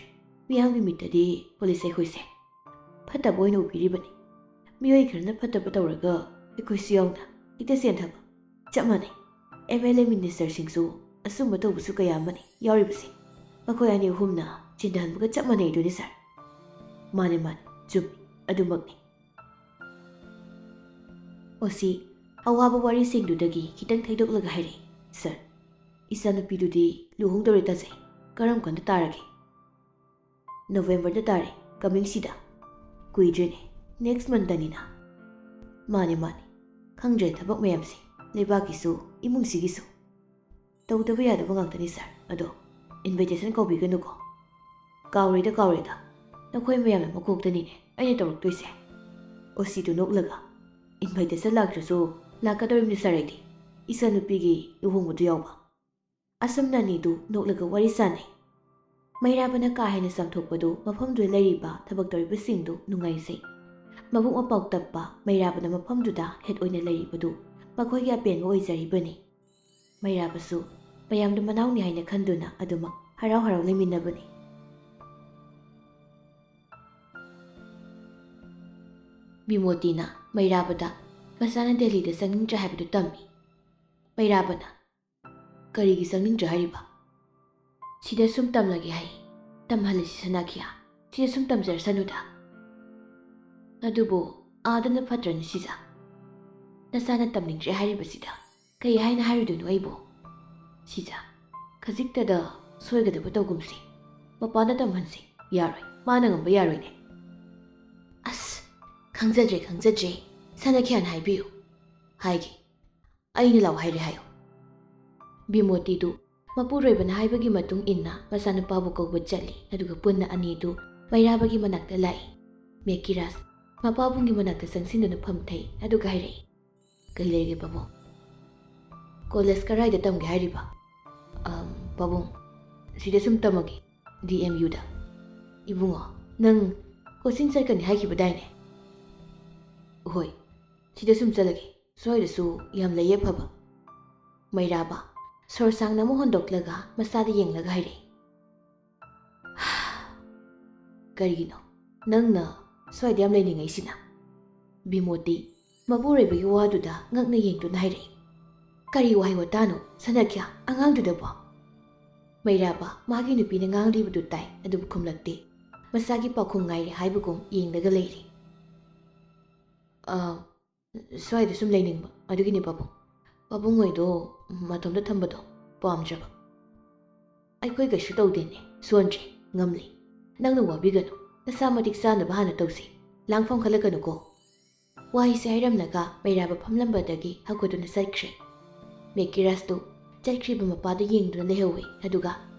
ꯃꯤꯌꯥꯝꯒꯤ ꯃꯤꯠꯇꯗꯤ ꯄꯨꯂꯤꯁ ꯑꯩꯈꯣꯏꯁꯦ ꯐꯠꯇꯕ ꯑꯣꯏꯅ ꯎꯕꯤꯔꯤꯕꯅꯤ꯫ ꯃꯤꯑꯣꯏ ꯈꯔꯅ ꯐꯠꯇꯕ ꯇꯧꯔꯒ ꯑꯩꯈꯣꯏꯁꯨ ꯌꯥꯎꯅ ꯍꯦꯛꯇ ꯆꯦꯟꯊꯕ꯫ ꯆꯞ ꯃꯥꯟꯅꯩ꯫ ꯑꯦꯝ ꯑꯦꯜ ꯑꯦ ꯃꯤꯅꯤꯁꯇꯔꯁꯤꯡꯁꯨ ꯑꯆꯨꯝꯕ ꯇꯧꯕꯁꯨ ꯀꯌꯥ ꯑꯃꯅꯤ ꯌꯥꯎꯔꯤꯕꯁꯦ꯫ ꯃꯈꯣꯏ ꯑꯅꯤ ꯑꯍꯨꯝꯅ ꯆꯦꯟꯊꯍꯟꯕꯒ ꯆꯞ ꯃꯥꯟꯅꯩꯗꯨꯅꯤ, ꯁꯥꯔ꯫ ꯃꯥꯅꯦ, ꯃꯥꯅꯦ, ꯆꯨꯝꯃꯤ꯫ ꯑꯗꯨꯃꯛꯅꯤ꯫ ꯑꯣꯁꯤ ꯑꯋꯥꯕ ꯋꯥꯔꯤꯁꯤꯡꯗꯨꯗꯒꯤ ꯈꯤꯇꯪ ꯊꯩꯗꯣꯛꯂꯒ ꯍꯥꯏꯔꯛꯏ, "ꯁꯥꯔ, ꯏꯆꯥꯅꯨꯄꯤꯗꯨꯗꯤ ꯂꯨꯍꯣꯡꯗꯧꯔꯦ ꯇꯥꯖꯩ꯫ ꯀꯔꯝ ꯀꯥꯟꯗ ꯇꯥꯔꯒꯦ?" "ꯅꯣꯕꯦꯝꯕꯔꯗ ꯇꯥꯔꯦ, ꯀꯃꯤꯡꯁꯤꯗ꯫ ꯀꯨꯏꯗ꯭ꯔꯦꯅꯦ, ꯅꯦꯛꯁ ꯃꯟꯗꯅꯤꯅ꯫" "ꯃꯥꯅꯦ, ꯃꯥꯅꯦ꯫ ꯈꯪꯗ꯭ꯔꯦ ꯊꯕꯛ ꯃꯌꯥꯝꯁꯦ, ꯂꯩꯕꯥꯛꯀꯤꯁꯨ, ꯏꯃꯨꯡꯁꯤꯒꯤꯁꯨ꯫ ꯇꯧꯗꯕ ꯌꯥꯗꯕ ꯉꯥꯛꯇꯅꯤ, ꯁꯥꯔ꯫ ꯑꯗꯣ ꯏꯟꯚꯥꯏꯇꯦꯁꯟ ꯀꯧꯕꯤꯒꯅꯨꯀꯣ꯫ ꯀꯥꯎꯔꯦꯗ, ꯀꯥꯎꯔꯦꯗ꯫ ꯅꯈꯣꯏ ꯃꯌꯥꯝꯅ ꯃꯀꯣꯛꯇꯅꯤꯅꯦ ꯑꯩꯅ ꯇꯧꯔꯛꯇꯣꯏꯁꯦ꯫" ꯑꯣꯁꯤꯗꯨ ꯅꯣꯛꯂꯒ, "ꯏꯟꯚꯥꯏꯇꯦꯁꯟ ꯂꯥꯛꯇ꯭ꯔꯁꯨ ꯂꯥꯛꯀꯗꯧꯔꯤꯕꯅꯤ, ꯁꯥꯔ꯫ ꯑꯩꯗꯤ ꯏꯆꯥꯅꯨꯄꯤꯒꯤ ꯂꯨꯍꯣꯡꯕꯗꯨ ꯌꯥꯎꯕ꯫" ꯑꯁꯨꯝꯅ ꯑꯅꯤꯗꯨ ꯅꯣꯛꯂꯒ ꯋꯥꯔꯤ ꯁꯥꯟꯅꯩ꯫ ꯃꯩꯔꯥꯕꯅ ꯀꯥ ꯍꯦꯟꯅ ꯆꯥꯝꯊꯣꯛꯄꯗꯨ ꯃꯐꯝꯗꯨꯗ ꯂꯩꯔꯤꯕ ꯊꯕꯛ ꯇꯧꯔꯤꯕꯁꯤꯡꯗꯨ ꯅꯨꯡꯉꯥꯏꯖꯩ꯫ ꯃꯕꯨꯛ ꯃꯄꯥꯎ ꯇꯞꯄ ꯃꯩꯔꯥꯕꯅ ꯃꯐꯝꯗꯨꯗ ꯍꯦꯠ ꯑꯣꯏꯅ ꯂꯩꯔꯤꯕꯗꯨ ꯃꯈꯣꯏꯒꯤ ꯑꯄꯦꯟꯕ ꯑꯣꯏꯖꯔꯤꯕꯅꯤ꯫ ꯃꯩꯔꯥꯕꯁꯨ ꯃꯌꯥꯝꯗꯨ ꯃꯅꯥꯎꯅꯤ ꯍꯥꯏꯅ ꯈꯟꯗꯨꯅ ꯑꯗꯨꯃꯛ ꯍꯔꯥꯎ ꯍꯔꯥꯎ ꯂꯩꯃꯤꯟꯅꯕꯅꯤ꯫ ꯕꯤꯃꯣꯇꯤꯅ ꯃꯩꯔꯥꯕꯗ ꯃꯆꯥꯅ ꯗꯦꯜꯂꯤꯗ ꯆꯪꯅꯤꯡꯗ꯭ꯔꯦ ꯍꯥꯏꯕꯗꯨ ꯇꯝꯃꯤ꯫ ꯃꯩꯔꯥꯕꯅ, "ꯀꯔꯤꯒꯤ ꯆꯪꯅꯤꯡꯗ꯭ꯔꯦ ꯍꯥꯏꯔꯤꯕ? ꯁꯤꯗ ꯁꯨꯝ ꯇꯝꯂꯒꯦ ꯍꯥꯏ꯫ ꯇꯝꯍꯜꯂꯁꯤ ꯁꯅꯥꯈꯤꯌꯥ, ꯁꯤꯗ ꯁꯨꯝ ꯇꯝꯖꯔꯁꯅꯨꯗ꯫" "ꯑꯗꯨꯕꯨ ꯑꯥꯗꯅ ꯐꯠꯇ꯭ꯔꯅꯤ ꯁꯤꯖ? ꯅꯆꯥꯅ ꯇꯝꯅꯤꯡꯗ꯭ꯔꯦ ꯍꯥꯏꯔꯤꯕꯁꯤꯗ ꯀꯩ ꯍꯥꯏꯅ ꯍꯥꯏꯔꯨꯗꯣꯏꯅꯣ ꯑꯩꯕꯨ? ꯁꯤꯖ, ꯈꯖꯤꯛꯇꯗ ꯁꯣꯏꯒꯗꯕ ꯇꯧꯒꯨꯝꯁꯤ꯫ ꯃꯄꯥꯟꯗ ꯇꯝꯍꯟꯁꯤ꯫ ꯌꯥꯔꯣꯏ, ꯃꯥꯅ ꯉꯝꯕ ꯌꯥꯔꯣꯏꯅꯦ꯫" "ꯑꯁ, ꯈꯪꯖꯗ꯭ꯔꯦ, ꯈꯪꯖꯗ꯭ꯔꯦ꯫ ꯁꯅꯥꯈꯤꯌꯥꯅ ꯍꯥꯏꯕꯤꯌꯨ꯫" "ꯍꯥꯏꯒꯦ꯫ ꯑꯩꯅ ꯂꯥꯎ ꯍꯥꯏꯔꯦ ꯍꯥꯏꯌꯨ꯫" ꯕꯤꯃꯣꯇꯤꯗꯨ ꯃꯄꯨꯔꯣꯏꯕꯅ ꯍꯥꯏꯕꯒꯤ ꯃꯇꯨꯡ ꯏꯟꯅ ꯃꯆꯥꯅꯨꯄꯥꯕꯨ ꯀꯧꯕ ꯆꯠꯂꯤ, ꯑꯗꯨꯒ ꯄꯨꯟꯅ ꯑꯅꯤꯗꯨ ꯃꯩꯔꯥꯕꯒꯤ ꯃꯅꯥꯛꯇ ꯂꯥꯛꯏ꯫ ꯃꯦꯀꯤꯔꯥꯖ ꯃꯄꯥꯕꯨꯡꯒꯤ ꯃꯅꯥꯛꯇ ꯆꯪꯁꯤꯟꯗꯨꯅ ꯐꯝꯊꯩ, ꯑꯗꯨꯒ ꯍꯥꯏꯔꯛꯏ, "ꯀꯩ ꯂꯩꯔꯒꯦ ꯄꯥꯕꯨꯡ? ꯀꯣꯂꯦꯖ ꯀꯔꯥꯏꯗ ꯇꯝꯒꯦ ꯍꯥꯏꯔꯤꯕ?" "ꯑꯝ, ꯄꯥꯕꯨꯡ, ꯁꯤꯗ ꯁꯨꯝ ꯇꯝꯃꯒꯦ꯫ ꯗꯤ ꯑꯦꯝ ꯌꯨꯗ꯫ "ꯏꯕꯨꯡꯉꯣ, ꯅꯪ ꯀꯣꯆꯤꯡ ꯆꯠꯀꯅꯤ ꯍꯥꯏꯈꯤꯕꯗꯥꯏꯅꯦ?" "ꯍꯣꯏ, ꯁꯤꯗ ꯁꯨꯝ ꯆꯠꯂꯒꯦ, ꯁ꯭ꯋꯥꯏꯗꯁꯨ ꯌꯥꯝ ꯂꯩꯌꯦ ꯑꯐꯕ"꯫ ꯃꯩꯔꯥꯕ ꯁꯣꯔ ꯁꯥꯡꯅ ꯑꯃ ꯍꯣꯟꯗꯣꯛꯂꯒ ꯃꯆꯥꯗ ꯌꯦꯡꯂꯒ ꯍꯥꯏꯔꯛꯏ꯫ "ꯀꯔꯤꯒꯤꯅꯣ ꯅꯪꯅ ꯁ꯭ꯋꯥꯏꯗ ꯌꯥꯝ ꯂꯩꯅꯤꯡꯉꯛꯏꯁꯤꯅ?" ꯕꯤꯃꯣꯇꯤ ꯃꯄꯨꯔꯣꯏꯕꯒꯤ ꯋꯥꯗꯨꯗ ꯉꯛꯅ ꯌꯦꯡꯗꯨꯅ ꯍꯥꯏꯔꯛꯏ꯫ "ꯀꯔꯤ ꯋꯥꯍꯩ ꯋꯥꯇꯥꯅꯣ, ꯁꯅꯥꯈ꯭ꯌꯥ, ꯑꯉꯥꯡꯗꯨꯗꯕꯣ?" ꯃꯩꯔꯥꯕ ꯃꯥꯒꯤ ꯅꯨꯄꯤꯅ ꯉꯥꯡꯂꯤꯕꯗꯨ ꯇꯥꯏ, ꯑꯗꯨꯕꯨ ꯈꯨꯝꯂꯛꯇꯦ꯫ ꯃꯆꯥꯒꯤ ꯄꯥꯎꯈꯨꯝ ꯉꯥꯏꯔꯦ ꯍꯥꯏꯕꯒꯨꯝ ꯌꯦꯡꯂꯒ ꯂꯩꯔꯤ꯫ "ꯑ, ꯁ꯭ꯋꯥꯏꯗ ꯁꯨꯝ ꯂꯩꯅꯤꯡꯕ, ꯑꯗꯨꯒꯤꯅꯤ ꯄꯥꯕꯨꯡ꯫ ꯄꯥꯕꯨꯡ ꯍꯣꯏꯗꯣ ꯃꯇꯣꯝꯇ ꯊꯝꯕꯗꯣ ꯄꯥꯝꯗ꯭ꯔꯕ꯫" "ꯑꯩꯈꯣꯏ ꯀꯩꯁꯨ ꯇꯧꯗꯦꯅꯦ, ꯁꯣꯟꯗ꯭ꯔꯦ, ꯉꯝꯂꯤ꯫ ꯅꯪꯅ ꯋꯥꯕꯤꯒꯅꯨ, ꯅꯁꯥ ꯃꯇꯤꯛ ꯆꯥꯅꯕ ꯍꯥꯟꯅ ꯇꯧꯁꯤ, ꯂꯥꯡꯐꯝ ꯈꯜꯂꯛꯀꯅꯨꯀꯣ"꯫ ꯋꯥꯍꯩꯁꯦ ꯍꯥꯏꯔꯝꯂꯒ ꯃꯩꯔꯥꯕ ꯐꯝꯂꯝꯕꯗꯒꯤ ꯍꯧꯒꯠꯇꯨꯅ ꯆꯠꯈ꯭ꯔꯦ꯫ ꯃꯦꯀꯤꯔꯥꯖꯇꯨ ꯆꯠꯈ꯭ꯔꯤꯕ ꯃꯄꯥꯗꯨ ꯌꯦꯡꯗꯨꯅ ꯂꯩꯍꯧꯋꯤ, ꯑꯗꯨꯒ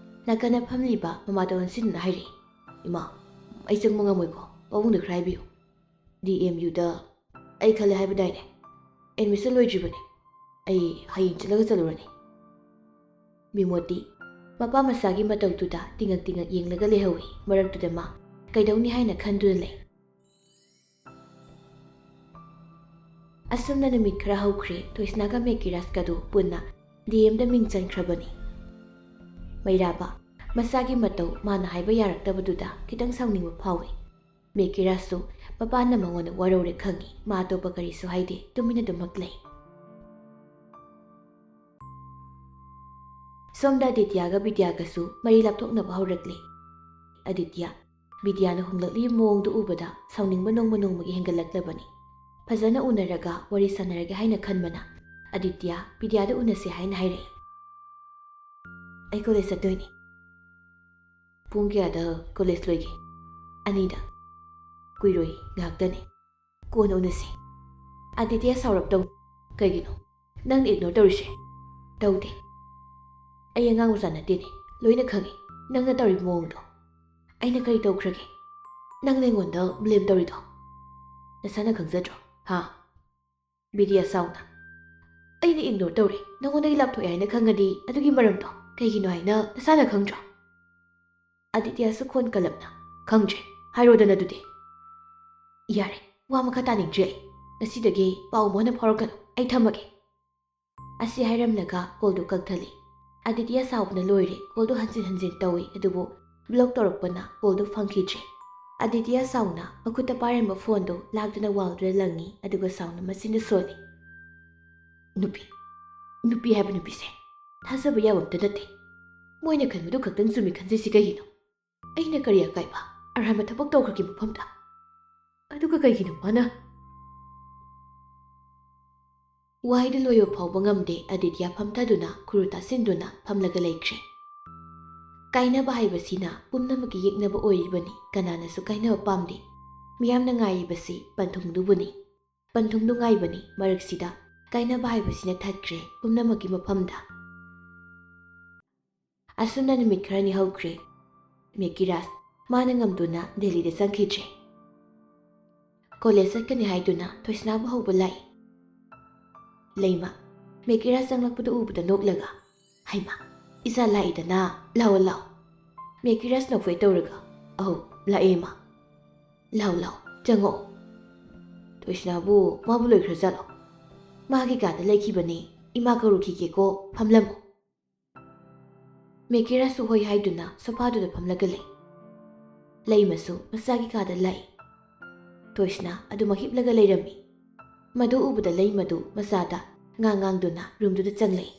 ꯅꯥꯀꯟꯗ ꯐꯝꯂꯤꯕ ꯃꯃꯥꯗ ꯑꯣꯟꯁꯤꯟꯗꯨꯅ ꯍꯥꯏꯔꯛꯏ, "ꯏꯃꯥ, ꯑꯩ ꯆꯪꯕ ꯉꯝꯃꯣꯏꯀꯣ, ꯄꯥꯕꯨꯡꯗ ꯈꯔ ꯍꯥꯏꯕꯤꯌꯨ"꯫ "ꯗꯤ ꯑꯦꯝ ꯌꯨꯗ ꯑꯩ ꯈꯜꯂꯦ ꯍꯥꯏꯕꯗꯥꯏꯅꯦ? ꯑꯦꯗꯃꯤꯁꯟ ꯂꯣꯏꯗ꯭ꯔꯤꯕꯅꯦ꯫ ꯑꯩ ꯍꯌꯦꯡ ꯆꯠꯂꯒ ꯆꯠꯂꯨꯔꯅꯤ"꯫ ꯕꯤꯃꯣꯇꯤ ꯃꯄꯥ ꯃꯆꯥꯒꯤ ꯃꯇꯧꯗꯨꯗ ꯇꯤꯉꯛ ꯇꯤꯉꯛ ꯌꯦꯡꯂꯒ ꯂꯩꯍꯧꯏ꯫ ꯃꯔꯛꯇꯨꯗ ꯃꯥ ꯀꯩꯗꯧꯅꯤ ꯍꯥꯏꯅ ꯈꯟꯗꯨꯅ ꯂꯩ꯫ ꯑꯁꯨꯝꯅ ꯅꯨꯃꯤꯠ ꯈꯔ ꯍꯧꯈ꯭ꯔꯦ꯫ ꯊꯣꯏꯁꯅꯥꯒ ꯃꯦꯀꯤꯔꯥꯖꯀꯗꯨ ꯄꯨꯟꯅ ꯗꯤ ꯑꯦꯝꯗ ꯃꯤꯡ ꯆꯟꯈ꯭ꯔꯕꯅꯤ꯫ ꯃꯩꯔꯥꯕ ꯃꯆꯥꯒꯤ ꯃꯇꯧ ꯃꯥꯅ ꯍꯥꯏꯕ ꯌꯥꯔꯛꯇꯕꯗꯨꯗ ꯈꯤꯇꯪ ꯁꯥꯎꯅꯤꯡꯕ ꯐꯥꯎꯏ꯫ ꯃꯦꯀꯤꯔꯥꯖꯁꯨ ꯃꯄꯥꯅ ꯃꯉꯣꯟꯗ ꯋꯥꯔꯧꯔꯦ ꯈꯪꯏ꯫ ꯃꯥ ꯑꯇꯣꯞꯄ ꯀꯔꯤꯁꯨ ꯍꯥꯏꯗꯦ, ꯇꯨꯃꯤꯟꯅ ꯑꯗꯨꯃꯛ ꯂꯩ꯫ ꯁꯣꯝꯗ ꯑꯗꯤꯇ꯭ꯌꯥꯒ ꯕꯤꯗ꯭ꯌꯥꯒꯁꯨ ꯃꯔꯤ ꯂꯥꯞꯊꯣꯛꯅꯕ ꯍꯧꯔꯛꯂꯦ꯫ ꯑꯗꯤꯇ꯭ꯌꯥ ꯕꯤꯗ꯭ꯌꯥꯅ ꯍꯣꯡꯂꯛꯂꯤꯕ ꯃꯑꯣꯡꯗꯨ ꯎꯕꯗ ꯁꯥꯎꯅꯤꯡꯕ ꯅꯣꯡꯃ ꯅꯣꯡꯃꯒꯤ ꯍꯦꯟꯒꯠꯂꯛꯂꯕꯅꯤ꯫ ꯐꯖꯅ ꯎꯅꯔꯒ ꯋꯥꯔꯤ ꯁꯥꯟꯅꯔꯒꯦ ꯍꯥꯏꯅ ꯈꯟꯕꯅ ꯑꯗꯤꯇ꯭ꯌꯥ ꯕꯤꯗ꯭ꯌꯥꯗ ꯎꯅꯁꯦ ꯍꯥꯏꯅ ꯍꯥꯏꯔꯛꯏ꯫ "ꯑꯩ ꯀꯣꯂꯦꯖ ꯆꯠꯇꯣꯏꯅꯤ꯫ ꯄꯨꯡ ꯀꯌꯥꯗ ꯀꯣꯂꯦꯖ ꯂꯣꯏꯒꯦ?" "ꯑꯅꯤꯗ"꯫ "ꯀꯨꯏꯔꯣꯏ, ꯉꯥꯏꯍꯥꯛꯇꯅꯤ꯫ ꯀꯣꯟꯅ ꯎꯅꯁꯤ"꯫ ꯑꯗꯤꯇ꯭ꯌꯥ ꯁꯥꯎꯔꯞ ꯇꯧ꯫ "ꯀꯩꯒꯤꯅꯣ ꯅꯪꯅ ꯏꯒꯅꯣꯔ ꯇꯧꯔꯤꯁꯦ?" "ꯇꯧꯗꯦ꯫ ꯑꯩ ꯑꯉꯥꯡ ꯃꯆꯥ ꯅꯠꯇꯦꯅꯦ, ꯂꯣꯏꯅ ꯈꯪꯉꯤ ꯅꯪꯅ ꯇꯧꯔꯤꯕ ꯃꯑꯣꯡꯗꯣ꯫ ꯑꯩꯅ ꯀꯔꯤ ꯇꯧꯈ꯭ꯔꯒꯦ ꯅꯪꯅ ꯑꯩꯉꯣꯟꯗ ꯕ꯭ꯂꯦꯝ ꯇꯧꯔꯤꯗꯣ? ꯅꯁꯥꯅ ꯈꯪꯖꯗ꯭ꯔꯣ, ꯍꯥ?" ꯕꯤꯗ꯭ꯌꯥ ꯁꯥꯎꯅ, "ꯑꯩꯅ ꯏꯒꯅꯣꯔ ꯇꯧꯔꯦ, ꯅꯉꯣꯟꯗꯒꯤ ꯂꯥꯞꯊꯣꯛꯑꯦ ꯍꯥꯏꯅ ꯈꯪꯉꯗꯤ ꯑꯗꯨꯒꯤ ꯃꯔꯝꯗꯣ ꯀꯩꯒꯤꯅꯣ ꯍꯥꯏꯅ ꯅꯁꯥꯅ ꯈꯪꯗ꯭ꯔꯣ?" ꯑꯗꯤꯇ꯭ꯌꯥꯁꯨ ꯈꯣꯟ ꯀꯜꯂꯞꯅ, "ꯈꯪꯗ꯭ꯔꯦ, ꯍꯥꯏꯔꯣꯗꯅ ꯑꯗꯨꯗꯤ꯫ ꯌꯥꯔꯦ, ꯋꯥ ꯃꯈꯥ ꯇꯥꯅꯤꯡꯗ꯭ꯔꯦ ꯑꯩ꯫ ꯉꯁꯤꯗꯒꯤ ꯄꯥꯎ ꯃꯣꯟꯅ ꯐꯥꯎꯔꯛꯀꯅꯨ, ꯑꯩ ꯊꯝꯃꯒꯦ"꯫ ꯑꯁꯤ ꯍꯥꯏꯔꯝꯂꯒ ꯀꯣꯜꯗꯨ ꯀꯛꯊꯠꯂꯤ꯫ ꯑꯗꯤꯇ꯭ꯌꯥ ꯁꯥꯎꯕꯅ ꯂꯣꯏꯔꯦ꯫ ꯀꯣꯜꯗꯨ ꯍꯟꯖꯤꯟ ꯍꯟꯖꯤꯟ ꯇꯧꯏ, ꯑꯗꯨꯕꯨ ꯕ꯭ꯂꯣꯛ ꯇꯧꯔꯛꯄꯅ ꯀꯣꯜꯗꯨ ꯐꯪꯈꯤꯗ꯭ꯔꯦ꯫ ꯑꯗꯤꯇ꯭ꯌꯥ ꯁꯥꯎꯅ ꯃꯈꯨꯠꯇ ꯄꯥꯏꯔꯝꯕ ꯐꯣꯟꯗꯨ ꯂꯥꯛꯇꯨꯅ ꯋꯥꯜꯗꯨꯗ ꯂꯪꯉꯤ, ꯑꯗꯨꯒ ꯁꯥꯎꯅ ꯃꯆꯤꯟꯗ ꯁꯣꯜꯂꯤ꯫ "ꯅꯨꯄꯤ, ꯅꯨꯄꯤ ꯍꯥꯏꯕ ꯅꯨꯄꯤꯁꯦ ꯊꯥꯖꯕ ꯌꯥꯕ ꯑꯝꯇ ꯅꯠꯇꯦ꯫ ꯃꯣꯏꯅ ꯈꯟꯕꯗꯨ ꯈꯛꯇꯪ ꯆꯨꯝꯃꯤ ꯈꯟꯖꯩꯁꯤ ꯀꯩꯒꯤꯅꯣ? ꯑꯩꯅ ꯀꯔꯤ ꯑꯀꯥꯏꯕ? ꯑꯔꯥꯟꯕ ꯊꯕꯛ ꯇꯧꯈ꯭ꯔꯒꯦ ꯃꯐꯝꯗ? ꯑꯗꯨꯒ ꯀꯩꯒꯤꯅꯣ ꯃꯥꯅ?" ꯋꯥꯍꯩꯗꯨ ꯂꯣꯏꯕ ꯐꯥꯎꯕ ꯉꯝꯗꯦ꯫ ꯑꯗꯤꯇ꯭ꯌꯥ ꯐꯝꯊꯗꯨꯅ ꯈꯨꯔꯨ ꯇꯥꯁꯤꯟꯗꯨꯅ ꯐꯝꯂꯒ ꯂꯩꯈ꯭ꯔꯦ꯫ ꯀꯥꯏꯅꯕ ꯍꯥꯏꯕꯁꯤꯅ ꯄꯨꯝꯅꯃꯛꯀꯤ ꯌꯦꯛꯅꯕ ꯑꯣꯏꯔꯤꯕꯅꯤ꯫ ꯀꯅꯥꯅꯁꯨ ꯀꯥꯏꯅꯕ ꯄꯥꯝꯗꯦ꯫ ꯃꯤꯌꯥꯝꯅ ꯉꯥꯏꯔꯤꯕꯁꯤ ꯄꯟꯊꯨꯡꯗꯨꯕꯨꯅꯤ꯫ ꯄꯟꯊꯨꯡꯗꯨ ꯉꯥꯏꯕꯅꯤ꯫ ꯃꯔꯛꯁꯤꯗ ꯀꯥꯏꯅꯕ ꯍꯥꯏꯕꯁꯤꯅ ꯊꯠꯈ꯭ꯔꯦ ꯄꯨꯝꯅꯃꯛꯀꯤ ꯃꯐꯝꯗ꯫ ꯑꯁꯨꯝꯅ ꯅꯨꯃꯤꯠ ꯈꯔꯅꯤ ꯍꯧꯈ꯭ꯔꯦ꯫ ꯃꯦꯀꯤꯔꯥꯖ ꯃꯥꯅ ꯉꯝꯗꯨꯅ ꯗꯦꯜꯂꯤꯗ ꯆꯪꯈꯤꯗ꯭ꯔꯦ꯫ ꯀꯣꯂꯦꯖ ꯆꯠꯀꯅꯤ ꯍꯥꯏꯗꯨꯅ ꯊꯣꯏꯁꯅꯥꯕꯨ ꯍꯧꯕ ꯂꯥꯛꯏ꯫ ꯂꯩꯃ, ꯃꯦꯀꯤꯔꯥꯖ ꯆꯪꯂꯛꯄꯗꯨ ꯎꯕꯗ ꯅꯣꯛꯂꯒ, "ꯍꯩꯃ, ꯏꯆꯥ ꯂꯥꯛꯏꯗꯅ, ꯂꯥꯛꯑꯣ, ꯂꯥꯛꯑꯣ"꯫ ꯃꯦꯀꯤꯔꯥꯖ ꯅꯣꯛꯐꯦꯠ ꯇꯧꯔꯒ, "ꯑꯧ, ꯂꯥꯛꯑꯦ, ꯏꯃꯥ꯫ ꯂꯥꯛꯑꯣ, ꯂꯥꯛꯑꯣ, ꯆꯪꯉꯛꯑꯣ"꯫ ꯊꯣꯏꯁꯅꯥꯕꯨ ꯃꯥꯕꯨ ꯂꯣꯏꯈ꯭ꯔꯖꯥꯠꯂꯣ? ꯃꯥꯒꯤ ꯀꯥꯗ ꯂꯩꯈꯤꯕꯅꯦ, ꯏꯃꯥ ꯀꯧꯔꯨꯈꯤꯒꯦꯀꯣ, ꯐꯝꯂꯝꯃꯣ꯫ ꯃꯦꯀꯤꯔꯥꯖꯁꯨ ꯍꯣꯏ ꯍꯥꯏꯗꯨꯅ ꯁꯣꯐꯥꯗꯨꯗ ꯐꯝꯂꯒ ꯂꯩ꯫ ꯂꯩꯃꯁꯨ ꯃꯆꯥꯒꯤ ꯀꯥꯗ ꯂꯥꯛꯏ꯫ ꯊꯣꯏꯁꯅꯥ ꯑꯗꯨꯃꯛ ꯍꯤꯞꯂꯒ ꯂꯩꯔꯝꯃꯤ꯫ ꯃꯗꯨ ꯎꯕꯗ ꯂꯩꯃꯗꯨ ꯃꯆꯥꯗ ꯉꯥꯡ ꯉꯥꯡꯗꯨꯅ ꯔꯨꯝꯗꯨꯗ ꯆꯪꯂꯛꯏ꯫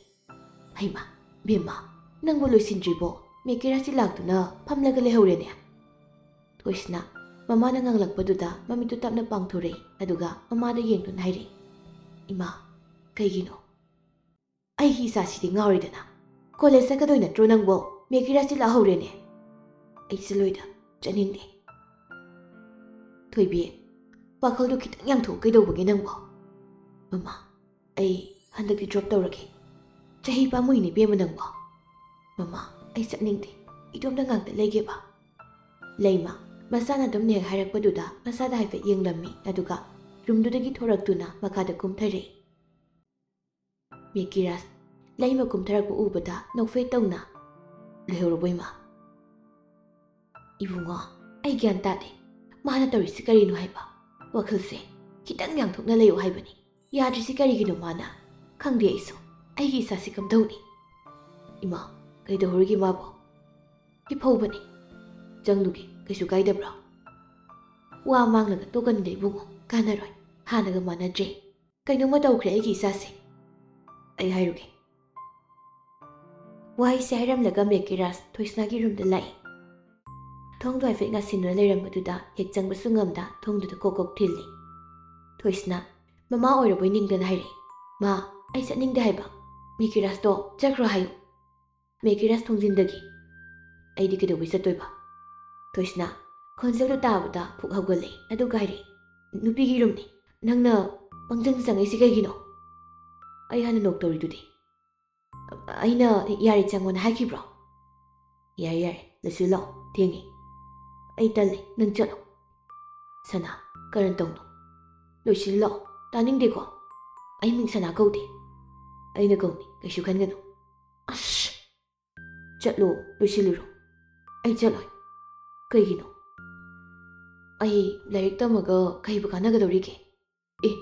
"ꯍꯩꯃꯥ, ꯕꯦꯝꯃ, ꯅꯪꯕꯨ ꯂꯣꯏꯁꯤꯟꯗ꯭ꯔꯤꯕꯣ? ꯃꯦꯀꯤꯔꯥꯖꯁꯤ ꯂꯥꯛꯇꯨꯅ ꯐꯝꯂꯒ ꯂꯩꯍꯧꯔꯦꯅꯦ"꯫ ꯊꯣꯏꯁꯅꯥ ꯃꯃꯥꯅ ꯉꯥꯡꯂꯛꯄꯗꯨꯗ ꯃꯃꯤꯠꯇꯨ ꯇꯞꯅ ꯄꯥꯡꯊꯣꯔꯛꯏ, ꯑꯗꯨꯒ ꯃꯃꯥꯗ ꯌꯦꯡꯗꯨꯅ ꯍꯥꯏꯔꯛꯏ, "ꯏꯃꯥ, ꯀꯩꯒꯤꯅꯣ?" "ꯑꯩꯒꯤ ꯏꯆꯥꯁꯤꯗꯤ ꯉꯥꯎꯔꯦꯗꯅ꯫ ꯀꯣꯂꯦꯖ ꯆꯠꯀꯗꯣꯏ ꯅꯠꯇ꯭ꯔꯣ ꯅꯪꯕꯣ? ꯃꯦꯀꯤꯔꯥꯖꯁꯤ ꯂꯥꯛꯍꯧꯔꯦꯅꯦ"꯫ "ꯑꯩ ꯆꯠꯂꯣꯏꯗ, ꯆꯠꯅꯤꯡꯗꯦ"꯫ "ꯊꯣꯏꯕꯤ, ꯋꯥꯈꯜꯗꯣ ꯈꯤꯇꯪ ꯌꯥꯡꯊꯣꯛꯎ ꯀꯩꯗꯧꯕꯒꯦ ꯅꯪꯕꯣ?" "ꯃꯃꯥ, ꯑꯩ ꯍꯟꯗꯛꯇꯤ ꯗ꯭ꯔꯣꯞ ꯇꯧꯔꯒꯦ꯫ ꯆꯍꯤ ꯄꯥꯝꯃꯨꯏꯅꯦ ꯏꯕꯦꯝꯃ ꯅꯪꯕꯣ"꯫ "ꯃꯃꯥ, ꯑꯩ ꯆꯠꯅꯤꯡꯗꯦ, ꯏꯇꯣꯝꯇ ꯉꯥꯛꯇ ꯂꯩꯒꯦꯕ"꯫ ꯂꯩꯃ ꯃꯆꯥꯅ ꯑꯗꯨꯝ ꯅꯦꯛ ꯍꯥꯏꯔꯛꯄꯗꯨꯗ ꯃꯆꯥꯗ ꯍꯥꯏꯐꯦꯠ ꯌꯦꯡꯂꯝꯃꯤ, ꯑꯗꯨꯒ ꯔꯨꯝꯗꯨꯗꯒꯤ ꯊꯣꯔꯛꯇꯨꯅ ꯃꯈꯥꯗ ꯀꯨꯝꯊꯔꯛꯏ꯫ ꯃꯦꯀꯤꯔꯥꯖ ꯂꯩꯃ ꯀꯨꯝꯊꯔꯛꯄ ꯎꯕꯗ ꯅꯣꯛꯐꯦꯠ ꯇꯧꯅ, "ꯂꯣꯏꯍꯧꯔꯕꯣ ꯏꯃꯥ?" "ꯏꯕꯨꯡꯉꯣ, ꯑꯩ ꯒ꯭ꯌꯥꯟ ꯇꯥꯗꯦ꯫ ꯃꯥꯅ ꯇꯧꯔꯤꯁꯤ ꯀꯔꯤꯅꯣ ꯍꯥꯏꯕ? ꯋꯥꯈꯜꯁꯦ ꯈꯤꯇꯪ ꯌꯥꯡꯊꯣꯛꯅ ꯂꯩꯌꯨ ꯍꯥꯏꯕꯅꯤ꯫ ꯌꯥꯗ꯭ꯔꯤꯁꯤ ꯀꯔꯤꯒꯤꯅꯣ ꯃꯥꯅ? ꯈꯪꯗꯦ ꯑꯩꯁꯨ꯫ ꯑꯩꯒꯤ ꯏꯆꯥꯁꯤ ꯀꯝꯗꯧꯅꯤ? ꯏꯃꯥ, ꯀꯩꯗꯧꯔꯒꯦ ꯃꯥꯕꯨ?" "ꯍꯤꯞꯍꯧꯕꯅꯤ꯫ ꯆꯪꯂꯨꯒꯦ, ꯀꯩꯁꯨ ꯀꯥꯏꯗꯕ꯭ꯔꯣ?" "ꯋꯥ ꯃꯥꯡꯂꯒ ꯇꯣꯛꯀꯅꯤꯗ ꯏꯕꯨꯡꯉꯣ, ꯀꯥꯟꯅꯔꯣꯏ꯫ ꯍꯥꯟꯅꯒ ꯃꯥꯟꯅꯗ꯭ꯔꯦ꯫ ꯀꯩꯅꯣꯝꯃ ꯇꯧꯈ꯭ꯔꯦ ꯑꯩꯒꯤ ꯏꯆꯥꯁꯦ꯫ ꯑꯩ ꯍꯥꯏꯔꯨꯒꯦ꯫" ꯋꯥꯍꯩꯁꯦ ꯍꯥꯏꯔꯝꯂꯒ ꯃꯦꯀꯤꯔꯥꯖ ꯊꯣꯏꯁꯅꯥꯒꯤ ꯔꯨꯝꯗ ꯂꯥꯛꯏ꯫ ꯊꯣꯡꯗꯣ ꯍꯥꯏꯐꯦꯠ ꯉꯥꯁꯤꯟꯗꯨꯅ ꯂꯩꯔꯝꯕꯗꯨꯗ ꯍꯦꯛ ꯆꯪꯕꯁꯨ ꯉꯝꯗ ꯊꯣꯡꯗꯨꯗ ꯀꯣꯛ ꯀꯣꯛ ꯊꯤꯜꯂꯤ꯫ ꯊꯣꯏꯁꯅꯥ ꯃꯃꯥ ꯑꯣꯏꯔꯕꯣꯏ ꯅꯤꯡꯗꯅ ꯍꯥꯏꯔꯛꯏ, "ꯃꯥ, ꯑꯩ ꯆꯠꯅꯤꯡꯗꯦ ꯍꯥꯏꯕ꯫ ꯃꯦꯀꯤꯔꯥꯖꯇꯣ ꯆꯠꯈ꯭ꯔꯣ ꯍꯥꯏꯌꯨ꯫ ꯃꯦꯀꯤꯔꯥꯖ ꯊꯣꯡꯖꯤꯟꯗꯒꯤ꯫ ꯑꯩꯗꯤ ꯀꯩꯗꯧꯕꯩ ꯆꯠꯇꯣꯏꯕ?" ꯊꯣꯏꯁꯅꯥ ꯈꯣꯟꯖꯦꯜꯗꯨ ꯇꯥꯕꯗ ꯐꯨꯛ ꯍꯧꯒꯠꯂꯛꯏ꯫ ꯑꯗꯨꯒ ꯍꯥꯏꯔꯛꯏ, "ꯅꯨꯄꯤꯒꯤ ꯔꯨꯝꯅꯤ꯫ ꯅꯪꯅ ꯄꯪꯆꯪ ꯆꯪꯉꯛꯏꯁꯤ ꯀꯩꯒꯤꯅꯣ? ꯑꯩ ꯍꯥꯟꯅ ꯅꯣꯛ ꯇꯧꯔꯤꯗꯨꯗꯤ꯫ ꯑꯩꯅ ꯌꯥꯔꯦ ꯆꯪꯉꯣꯅ ꯍꯥꯏꯈꯤꯕ꯭ꯔꯣ? ꯌꯥꯔꯦ, ꯌꯥꯔꯦ, ꯂꯣꯏꯁꯤꯜꯂꯣ, ꯊꯦꯡꯉꯦ꯫ ꯑꯩ ꯇꯜꯂꯦ, ꯅꯪ ꯆꯠꯂꯣ꯫" "ꯁꯅꯥ, ꯀꯔꯟ ꯇꯧꯅꯣ꯫ ꯂꯣꯏꯁꯤꯜꯂꯣ, ꯇꯥꯅꯤꯡꯗꯦꯀꯣ꯫ ꯑꯩ ꯃꯤꯡ ꯁꯅꯥ ꯀꯧꯗꯦ꯫ ꯑꯩꯅ ꯀꯧꯅꯤ, ꯀꯩꯁꯨ ꯈꯟꯒꯅꯨ꯫" "ꯑꯁ!" "ꯆꯠꯂꯣ, ꯂꯣꯏꯁꯤꯜꯂꯨꯔꯣ꯫" "ꯑꯩ ꯆꯠꯂꯣꯏ꯫" "ꯀꯩꯒꯤꯅꯣ?" "ꯑꯩ ꯂꯥꯏꯔꯤꯛ ꯇꯝꯃꯒ ꯀꯩꯕꯨ ꯀꯥꯟꯅꯒꯗꯧꯔꯤꯒꯦ?" "ꯑꯦ,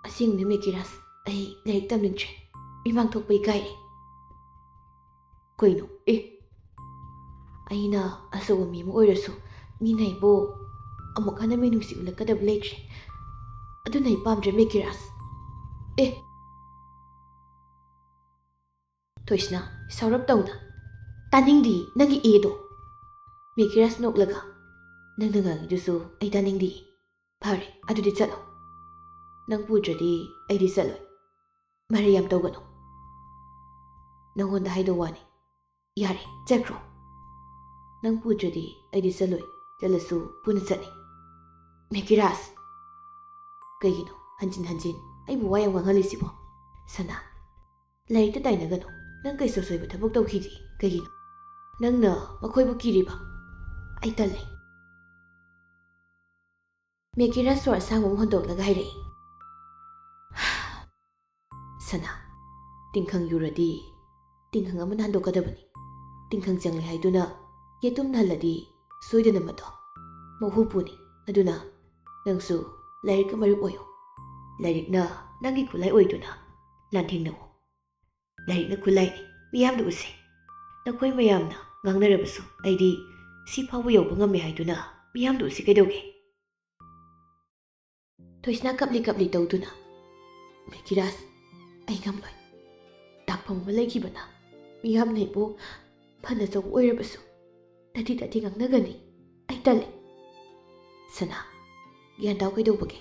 ꯑꯁꯦꯡꯕꯅꯦ ꯃꯦꯀꯤꯔꯥꯖ, ꯑꯩ ꯂꯥꯏꯔꯤꯛ ꯇꯝꯅꯤꯡꯗ꯭ꯔꯦ꯫ ꯃꯤꯃꯥꯡ ꯊꯣꯛꯄ ꯏꯀꯥꯏꯔꯦ꯫" "ꯀꯩꯅꯣ? ꯑꯦ?" "ꯑꯩꯅ ꯑꯆꯧꯕ ꯃꯤ ꯑꯃ ꯑꯣꯏꯔꯁꯨ ꯃꯤꯅ ꯑꯩꯕꯨ ꯑꯃꯨꯛ ꯍꯟꯅ ꯃꯤꯅꯨꯡꯁꯤ ꯎꯠꯂꯛꯀꯗꯕ ꯂꯩꯇ꯭ꯔꯦ꯫ ꯑꯗꯨꯅ ꯑꯩ ꯄꯥꯝꯗ꯭ꯔꯦ ꯃꯦꯀꯤꯔꯥꯖ꯫" "ꯑꯦ?" ꯊꯣꯏꯁꯅꯥ ꯁꯥꯎꯔꯞ ꯇꯧꯅ, "ꯇꯥꯅꯤꯡꯗꯦ ꯅꯪꯒꯤ ꯑꯦꯗꯣ꯫" ꯃꯦꯀꯤꯔꯥꯖ ꯅꯣꯛꯂꯒ, "ꯅꯪꯅ ꯉꯥꯡꯉꯤꯗꯨꯁꯨ ꯑꯩ ꯇꯥꯅꯤꯡꯗꯦ꯫ ꯐꯔꯦ, ꯑꯗꯨꯗꯤ ꯆꯠꯂꯣ꯫ ꯅꯪ ꯄꯨꯗ꯭ꯔꯗꯤ ꯑꯩꯗꯤ ꯆꯠꯂꯣꯏ꯫ ꯃꯔꯩ ꯌꯥꯝ ꯇꯧꯒꯅꯨ꯫ ꯅꯪꯉꯣꯟꯗ ꯍꯥꯏꯗꯧ ꯋꯥꯅꯤ꯫ ꯌꯥꯔꯦ, ꯆꯠꯈ꯭ꯔꯣ꯫ ꯅꯪ ꯄꯨꯗ꯭ꯔꯗꯤ ꯑꯩꯗꯤ ꯆꯠꯂꯣꯏ꯫ ꯆꯠꯂꯁꯨ ꯄꯨꯟꯅ ꯆꯠꯅꯤ꯫" "ꯃꯦꯀꯤꯔꯥꯖ!" "ꯀꯩꯒꯤꯅꯣ ꯍꯟꯖꯤꯟ ꯍꯟꯖꯤꯟ ꯑꯩꯕꯨ ꯋꯥ ꯌꯥꯝ ꯉꯥꯡꯍꯜꯂꯤꯁꯤꯕꯣ?" "ꯁꯅꯥ, ꯂꯥꯏꯔꯤꯛꯇ ꯇꯥꯏꯅꯒꯅꯨ꯫ ꯅꯪ ꯀꯩꯁꯨ ꯑꯁꯣꯏꯕ ꯊꯕꯛ ꯇꯧꯈꯤꯗꯦ꯫ ꯀꯩꯒꯤꯅꯣ ꯅꯪꯅ ꯃꯈꯣꯏꯕꯨ ꯀꯤꯔꯤꯕ? ꯑꯩ ꯇꯜꯂꯦ꯫" ꯃꯦꯀꯤꯔꯥꯖ ꯁꯣꯔ ꯑꯁꯥꯡꯕ ꯑꯃ ꯍꯣꯟꯗꯣꯛꯂꯒ ꯍꯥꯏꯔꯛꯏ, "ꯁꯅꯥ, ꯇꯤꯡꯈꯪ ꯌꯨꯔꯗꯤ ꯇꯤꯡꯈꯪ ꯑꯃꯅ ꯍꯟꯗꯣꯛꯀꯗꯕꯅꯤ꯫ ꯇꯤꯡꯈꯪ ꯆꯪꯂꯦ ꯍꯥꯏꯗꯨꯅ ꯌꯦꯇꯨꯝꯅ ꯍꯜꯂꯗꯤ ꯁꯣꯏꯗꯅ ꯃꯗꯣ ꯃꯍꯨ ꯄꯨꯅꯤ꯫ ꯑꯗꯨꯅ ꯅꯪꯁꯨ ꯂꯥꯏꯔꯤꯛꯀ ꯃꯔꯨꯞ ꯑꯣꯏꯌꯨ꯫ ꯂꯥꯏꯔꯤꯛꯅ ꯅꯪꯒꯤ ꯈꯨꯠꯂꯥꯏ ꯑꯣꯏꯗꯨꯅ ꯂꯥꯟꯊꯦꯡꯅꯧ꯫ ꯂꯥꯏꯔꯤꯛꯅ ꯈꯨꯠꯂꯥꯏꯅꯤ, ꯃꯤꯌꯥꯝꯅ ꯎꯁꯦ꯫ ꯅꯈꯣꯏ ꯃꯌꯥꯝꯅ ꯉꯥꯡꯅꯔꯕꯁꯨ ꯑꯩꯗꯤ ꯁꯤ ꯐꯥꯎꯕ ꯌꯧꯕ ꯉꯝꯃꯦ ꯍꯥꯏꯗꯨꯅ ꯃꯤꯌꯥꯝꯗ ꯎꯁꯤ ꯀꯩꯗꯧꯒꯦ? ꯊꯣꯏꯁꯅꯥ ꯀꯞꯂꯤ ꯀꯞꯂꯤ ꯇꯧꯗꯨꯅ, "ꯃꯦꯀꯤꯔꯥꯖ, ꯑꯩ ꯉꯝꯂꯣꯏ꯫ ꯇꯥꯛꯐꯝ ꯑꯃ ꯂꯩꯈꯤꯕꯅ ꯃꯤꯌꯥꯝꯅ ꯑꯩꯕꯨ ꯐꯅ ꯆꯧꯕ ꯑꯣꯏꯔꯕꯁꯨ ꯇꯥꯊꯤ ꯇꯥꯊꯤ ꯉꯥꯡꯅꯒꯅꯤ꯫ ꯑꯩ ꯇꯜꯂꯦ꯫" "ꯁꯅꯥ, ꯒ꯭ꯌꯥꯟ ꯇꯥꯎ ꯀꯩꯗꯧꯕꯒꯦ?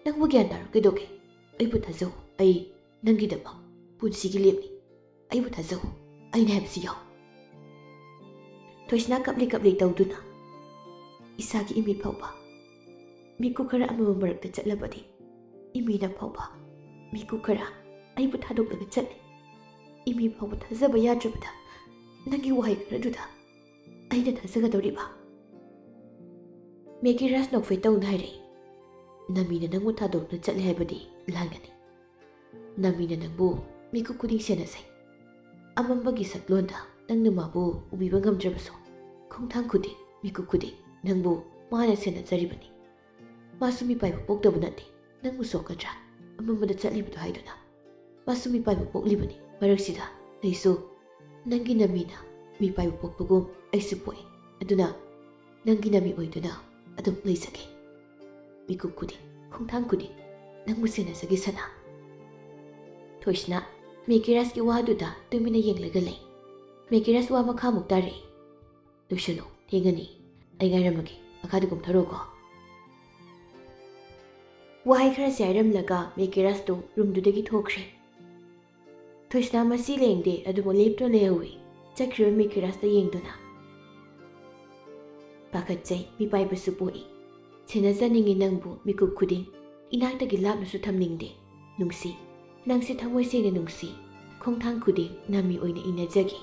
ꯅꯪꯕꯨ ꯒ꯭ꯌꯥꯟ ꯇꯥꯔꯣ ꯀꯩꯗꯧꯒꯦ? ꯑꯩꯕꯨ ꯊꯥꯖꯧ, ꯑꯩ ꯅꯪꯒꯤꯗꯃꯛ ꯄꯨꯟꯁꯤꯒꯤ ꯂꯦꯞꯅꯤ꯫ ꯑꯩꯕꯨ ꯊꯥꯖꯧ, ꯑꯩꯅ ꯍꯥꯏꯕꯁꯤ ꯌꯥꯎ꯫" ꯊꯣꯏꯁꯅꯥ ꯀꯞꯂꯤ ꯀꯞꯂꯤ ꯇꯧꯗꯨꯅ, "ꯏꯁꯥꯒꯤ ꯏꯃꯤꯠ ꯐꯥꯎꯕ ꯃꯤꯀꯨꯞ ꯈꯔ ꯑꯃꯝꯕ ꯃꯔꯛꯇ ꯆꯠꯂꯕꯗꯤ, ꯏꯃꯤꯅ ꯐꯥꯎꯕ ꯃꯤꯀꯨꯞ ꯈꯔ ꯑꯩꯕꯨ ꯊꯥꯗꯣꯛꯂꯒ ꯆꯠꯂꯤ꯫ ꯏꯃꯤ ꯐꯥꯎꯕ ꯊꯥꯖꯕ ꯌꯥꯗ꯭ꯔꯕꯗ ꯅꯪꯒꯤ ꯋꯥꯍꯩ ꯈꯔꯗꯨꯗ ꯑꯩꯅ ꯊꯥꯖꯒꯗꯧꯔꯤꯕ?" ꯃꯦꯀꯤꯔꯥꯖ ꯅꯣꯛꯐꯦꯠ ꯇꯧꯅ ꯍꯥꯏꯔꯛꯏ, "ꯅꯃꯤꯅ ꯅꯪꯕꯨ ꯊꯥꯗꯣꯛꯇꯨꯅ ꯆꯠꯂꯦ ꯍꯥꯏꯕꯗꯤ ꯂꯥꯟꯒꯅꯤ꯫ ꯅꯃꯤꯅ ꯅꯪꯕꯨ ꯃꯤꯀꯨꯞ ꯈꯨꯗꯤꯡ ꯁꯦꯟꯅꯖꯩ꯫ ꯑꯃꯝꯕꯒꯤ ꯁꯛꯂꯣꯟꯗ ꯅꯪꯅ ꯃꯥꯕꯨ ꯎꯕꯤꯕ ꯉꯝꯗ꯭ꯔꯕꯁꯨ, ꯈꯣꯡꯊꯥꯡ ꯈꯨꯗꯤꯡ, ꯃꯤꯀꯨꯞ ꯈꯨꯗꯤꯡ ꯅꯪꯕꯨ ꯃꯥꯅ ꯁꯦꯟꯅꯖꯔꯤꯕꯅꯤ꯫ ꯃꯥꯁꯨ ꯃꯤꯄꯥꯏꯕ ꯄꯣꯛꯇꯕ ꯅꯠꯇꯦ, ꯅꯪꯕꯨ ꯁꯣꯛꯀꯗ꯭ꯔꯥ? ꯑꯃꯝꯕꯗ ꯆꯠꯂꯤꯕꯗꯣ ꯍꯥꯏꯗꯨꯅ꯫ ꯃꯥꯁꯨ ꯃꯤꯄꯥꯏꯕ ꯄꯣꯛꯂꯤꯕꯅꯤ꯫ ꯃꯔꯛꯁꯤꯗ ꯑꯩꯁꯨ ꯅꯪꯒꯤ ꯅꯃꯤꯅ ꯃꯤꯄꯥꯏꯕ ꯄꯣꯛꯄꯒꯨꯝ ꯑꯩꯁꯨ ꯄꯣꯛꯏ꯫ ꯑꯗꯨꯅ ꯅꯪꯒꯤ ꯅꯃꯤ ꯑꯣꯏꯗꯨꯅ ꯑꯗꯨꯝ ꯂꯩꯖꯒꯦ꯫ ꯃꯤꯀꯨꯞ ꯈꯨꯗꯤꯡ, ꯈꯣꯡꯊꯥꯡ ꯈꯨꯗꯤꯡ ꯅꯪꯕꯨ ꯁꯦꯟꯅꯖꯒꯦ ꯁꯅꯥ꯫" ꯊꯣꯏꯁꯅꯥ, ꯃꯦꯀꯤꯔꯥꯖꯀꯤ ꯋꯥꯗꯨꯗ ꯇꯨꯃꯤꯟꯅ ꯌꯦꯡꯂꯒ ꯂꯩ꯫ ꯃꯦꯀꯤꯔꯥꯖ ꯋꯥ ꯃꯈꯥꯃꯨꯛ ꯇꯥꯔꯛꯏ, "ꯂꯣꯏꯁꯤꯜꯂꯣ, ꯊꯦꯡꯉꯅꯤ꯫ ꯑꯩ ꯉꯥꯏꯔꯝꯃꯒꯦ, ꯃꯈꯥꯗ ꯀꯨꯝꯊꯔꯛꯑꯣꯀꯣ꯫" ꯋꯥꯍꯩ ꯈꯔꯁꯦ ꯍꯥꯏꯔꯝꯂꯒ ꯃꯦꯀꯤꯔꯥꯖꯇꯨ ꯔꯨꯝꯗꯨꯗꯒꯤ ꯊꯣꯛꯈ꯭ꯔꯦ꯫ ꯊꯣꯏꯁꯅꯥ ꯃꯁꯤ ꯂꯦꯡꯗꯦ, ꯑꯗꯨꯕꯨ ꯂꯦꯞꯇꯨꯅ ꯂꯩꯍꯧꯏ, ꯆꯠꯈ꯭ꯔꯤꯕ ꯃꯦꯀꯤꯔꯥꯖꯇ ꯌꯦꯡꯗꯨꯅ꯫ "ꯄꯥꯈꯠꯆꯩ, ꯃꯤꯄꯥꯏꯕꯁꯨ ꯄꯣꯛꯏ꯫ ꯁꯦꯟꯅꯖꯅꯤꯡꯉꯤ ꯅꯪꯕꯨ ꯃꯤꯀꯨꯞ ꯈꯨꯗꯤꯡ꯫ ꯏꯅꯥꯛꯇꯒꯤ ꯂꯥꯞꯅꯁꯨ ꯊꯝꯅꯤꯡꯗꯦ꯫ ꯅꯨꯡꯁꯤ, ꯅꯪꯁꯦ ꯊꯃꯣꯏ ꯁꯦꯡꯅ ꯅꯨꯡꯁꯤ꯫ ꯈꯣꯡꯊꯥꯡ ꯈꯨꯗꯤꯡ ꯅꯃꯤ ꯑꯣꯏꯅ ꯏꯟꯅꯖꯒꯦ꯫